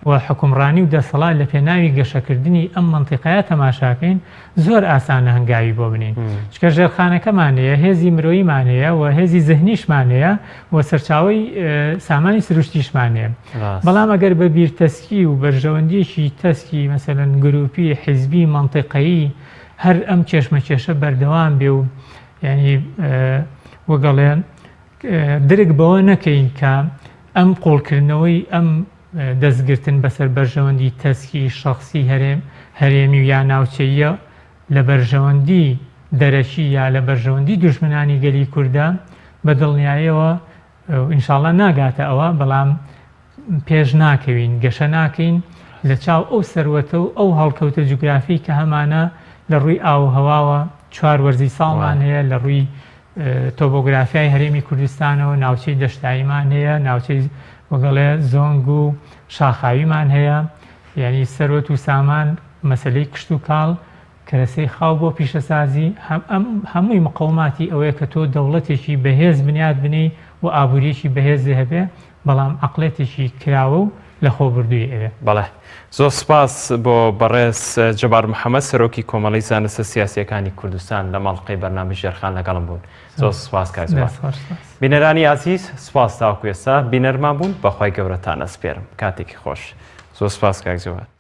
و حوکمڕانی و دەسەڵات لە پێناوی گەشەکردنی ئەم مەنتیقەیە تەماشاکەین زۆر ئاسانە هەنگاوی بۆ بنێین چونکە ژێرخانەکەمان هەیە، هێزی مرۆییمان هەیە و هێزی زهنیشمان هەیە و سەرچاوەی سامانی سروشتیشمان هەیە. بەڵام ئەگەر بە بیرتەسکی و بەرژەوەندیەکی تەسکی مەسەلەن گروپی، حیزبی، مەنتیقەیی هەر ئەم کێشمەکێشە بەردەوام بێ و یانی وەگەڵێ درک بەوە نەکەین کە ئەم قوڵکردنەوەی ئەم دەستگرتن بەسەر بەرژەوەندی تەسکی شەخسی هەرێم هەرێمی و یا ناوچەییە لە بەرژەوەندی دەرەکی یا لە بەرژەوەندی دوژمنانی گەلی کوردە بە دڵنیایەوە ئینشاڵا ناگاتە ئەوە بەڵام پێش ناکەوین گەشە ناکەین لە چاو ئەو سەروەتە و ئەو هەڵکەوتە جوگرافی کە هەمانە لە ڕووی ئاو و هەواوە چوار وەرزی ساڵمان هەیە لە ڕووی تۆبۆگرافیای هەرێمی کوردستانەوە ناوچەی دەشتاییمان هەیە، ناوچەی وەگەڵێ زۆنگ و شاخاویمان هەیە، یانی سەروەت و سامان، مەسەلەی کشتوکاڵ، کەرەسەی خاو بۆ پیشەسازی، ئەم هەمووی مقەوماتی ئەوەیە کە تۆ دەوڵەتێکی بەهێز بنیات بنێی و ئابوورییەکی بەهێزی هەبێ، بەڵام عەقڵێتێکی کراوە و لەخۆبردووی ئەوێ. بەڵێ. زۆر سوپاس بۆ بەڕێز جەبار محەمەد سەرۆکی کۆمەڵەی زانستە سیاسییەکانی کوردستان لەم ئەڵقەی بەرنامەی ژێرخان لەگەڵم بوون. زۆر سوپاس کاک جەبار. دەست خۆش سوپاس. بینەرانی ئازیز سوپاس تاوەکو ئێستا بینەرمان بوون بەخوای گەورەتان ئەسپێرم. کاتێکی خۆش. زۆر سوپاس کاک جەبار.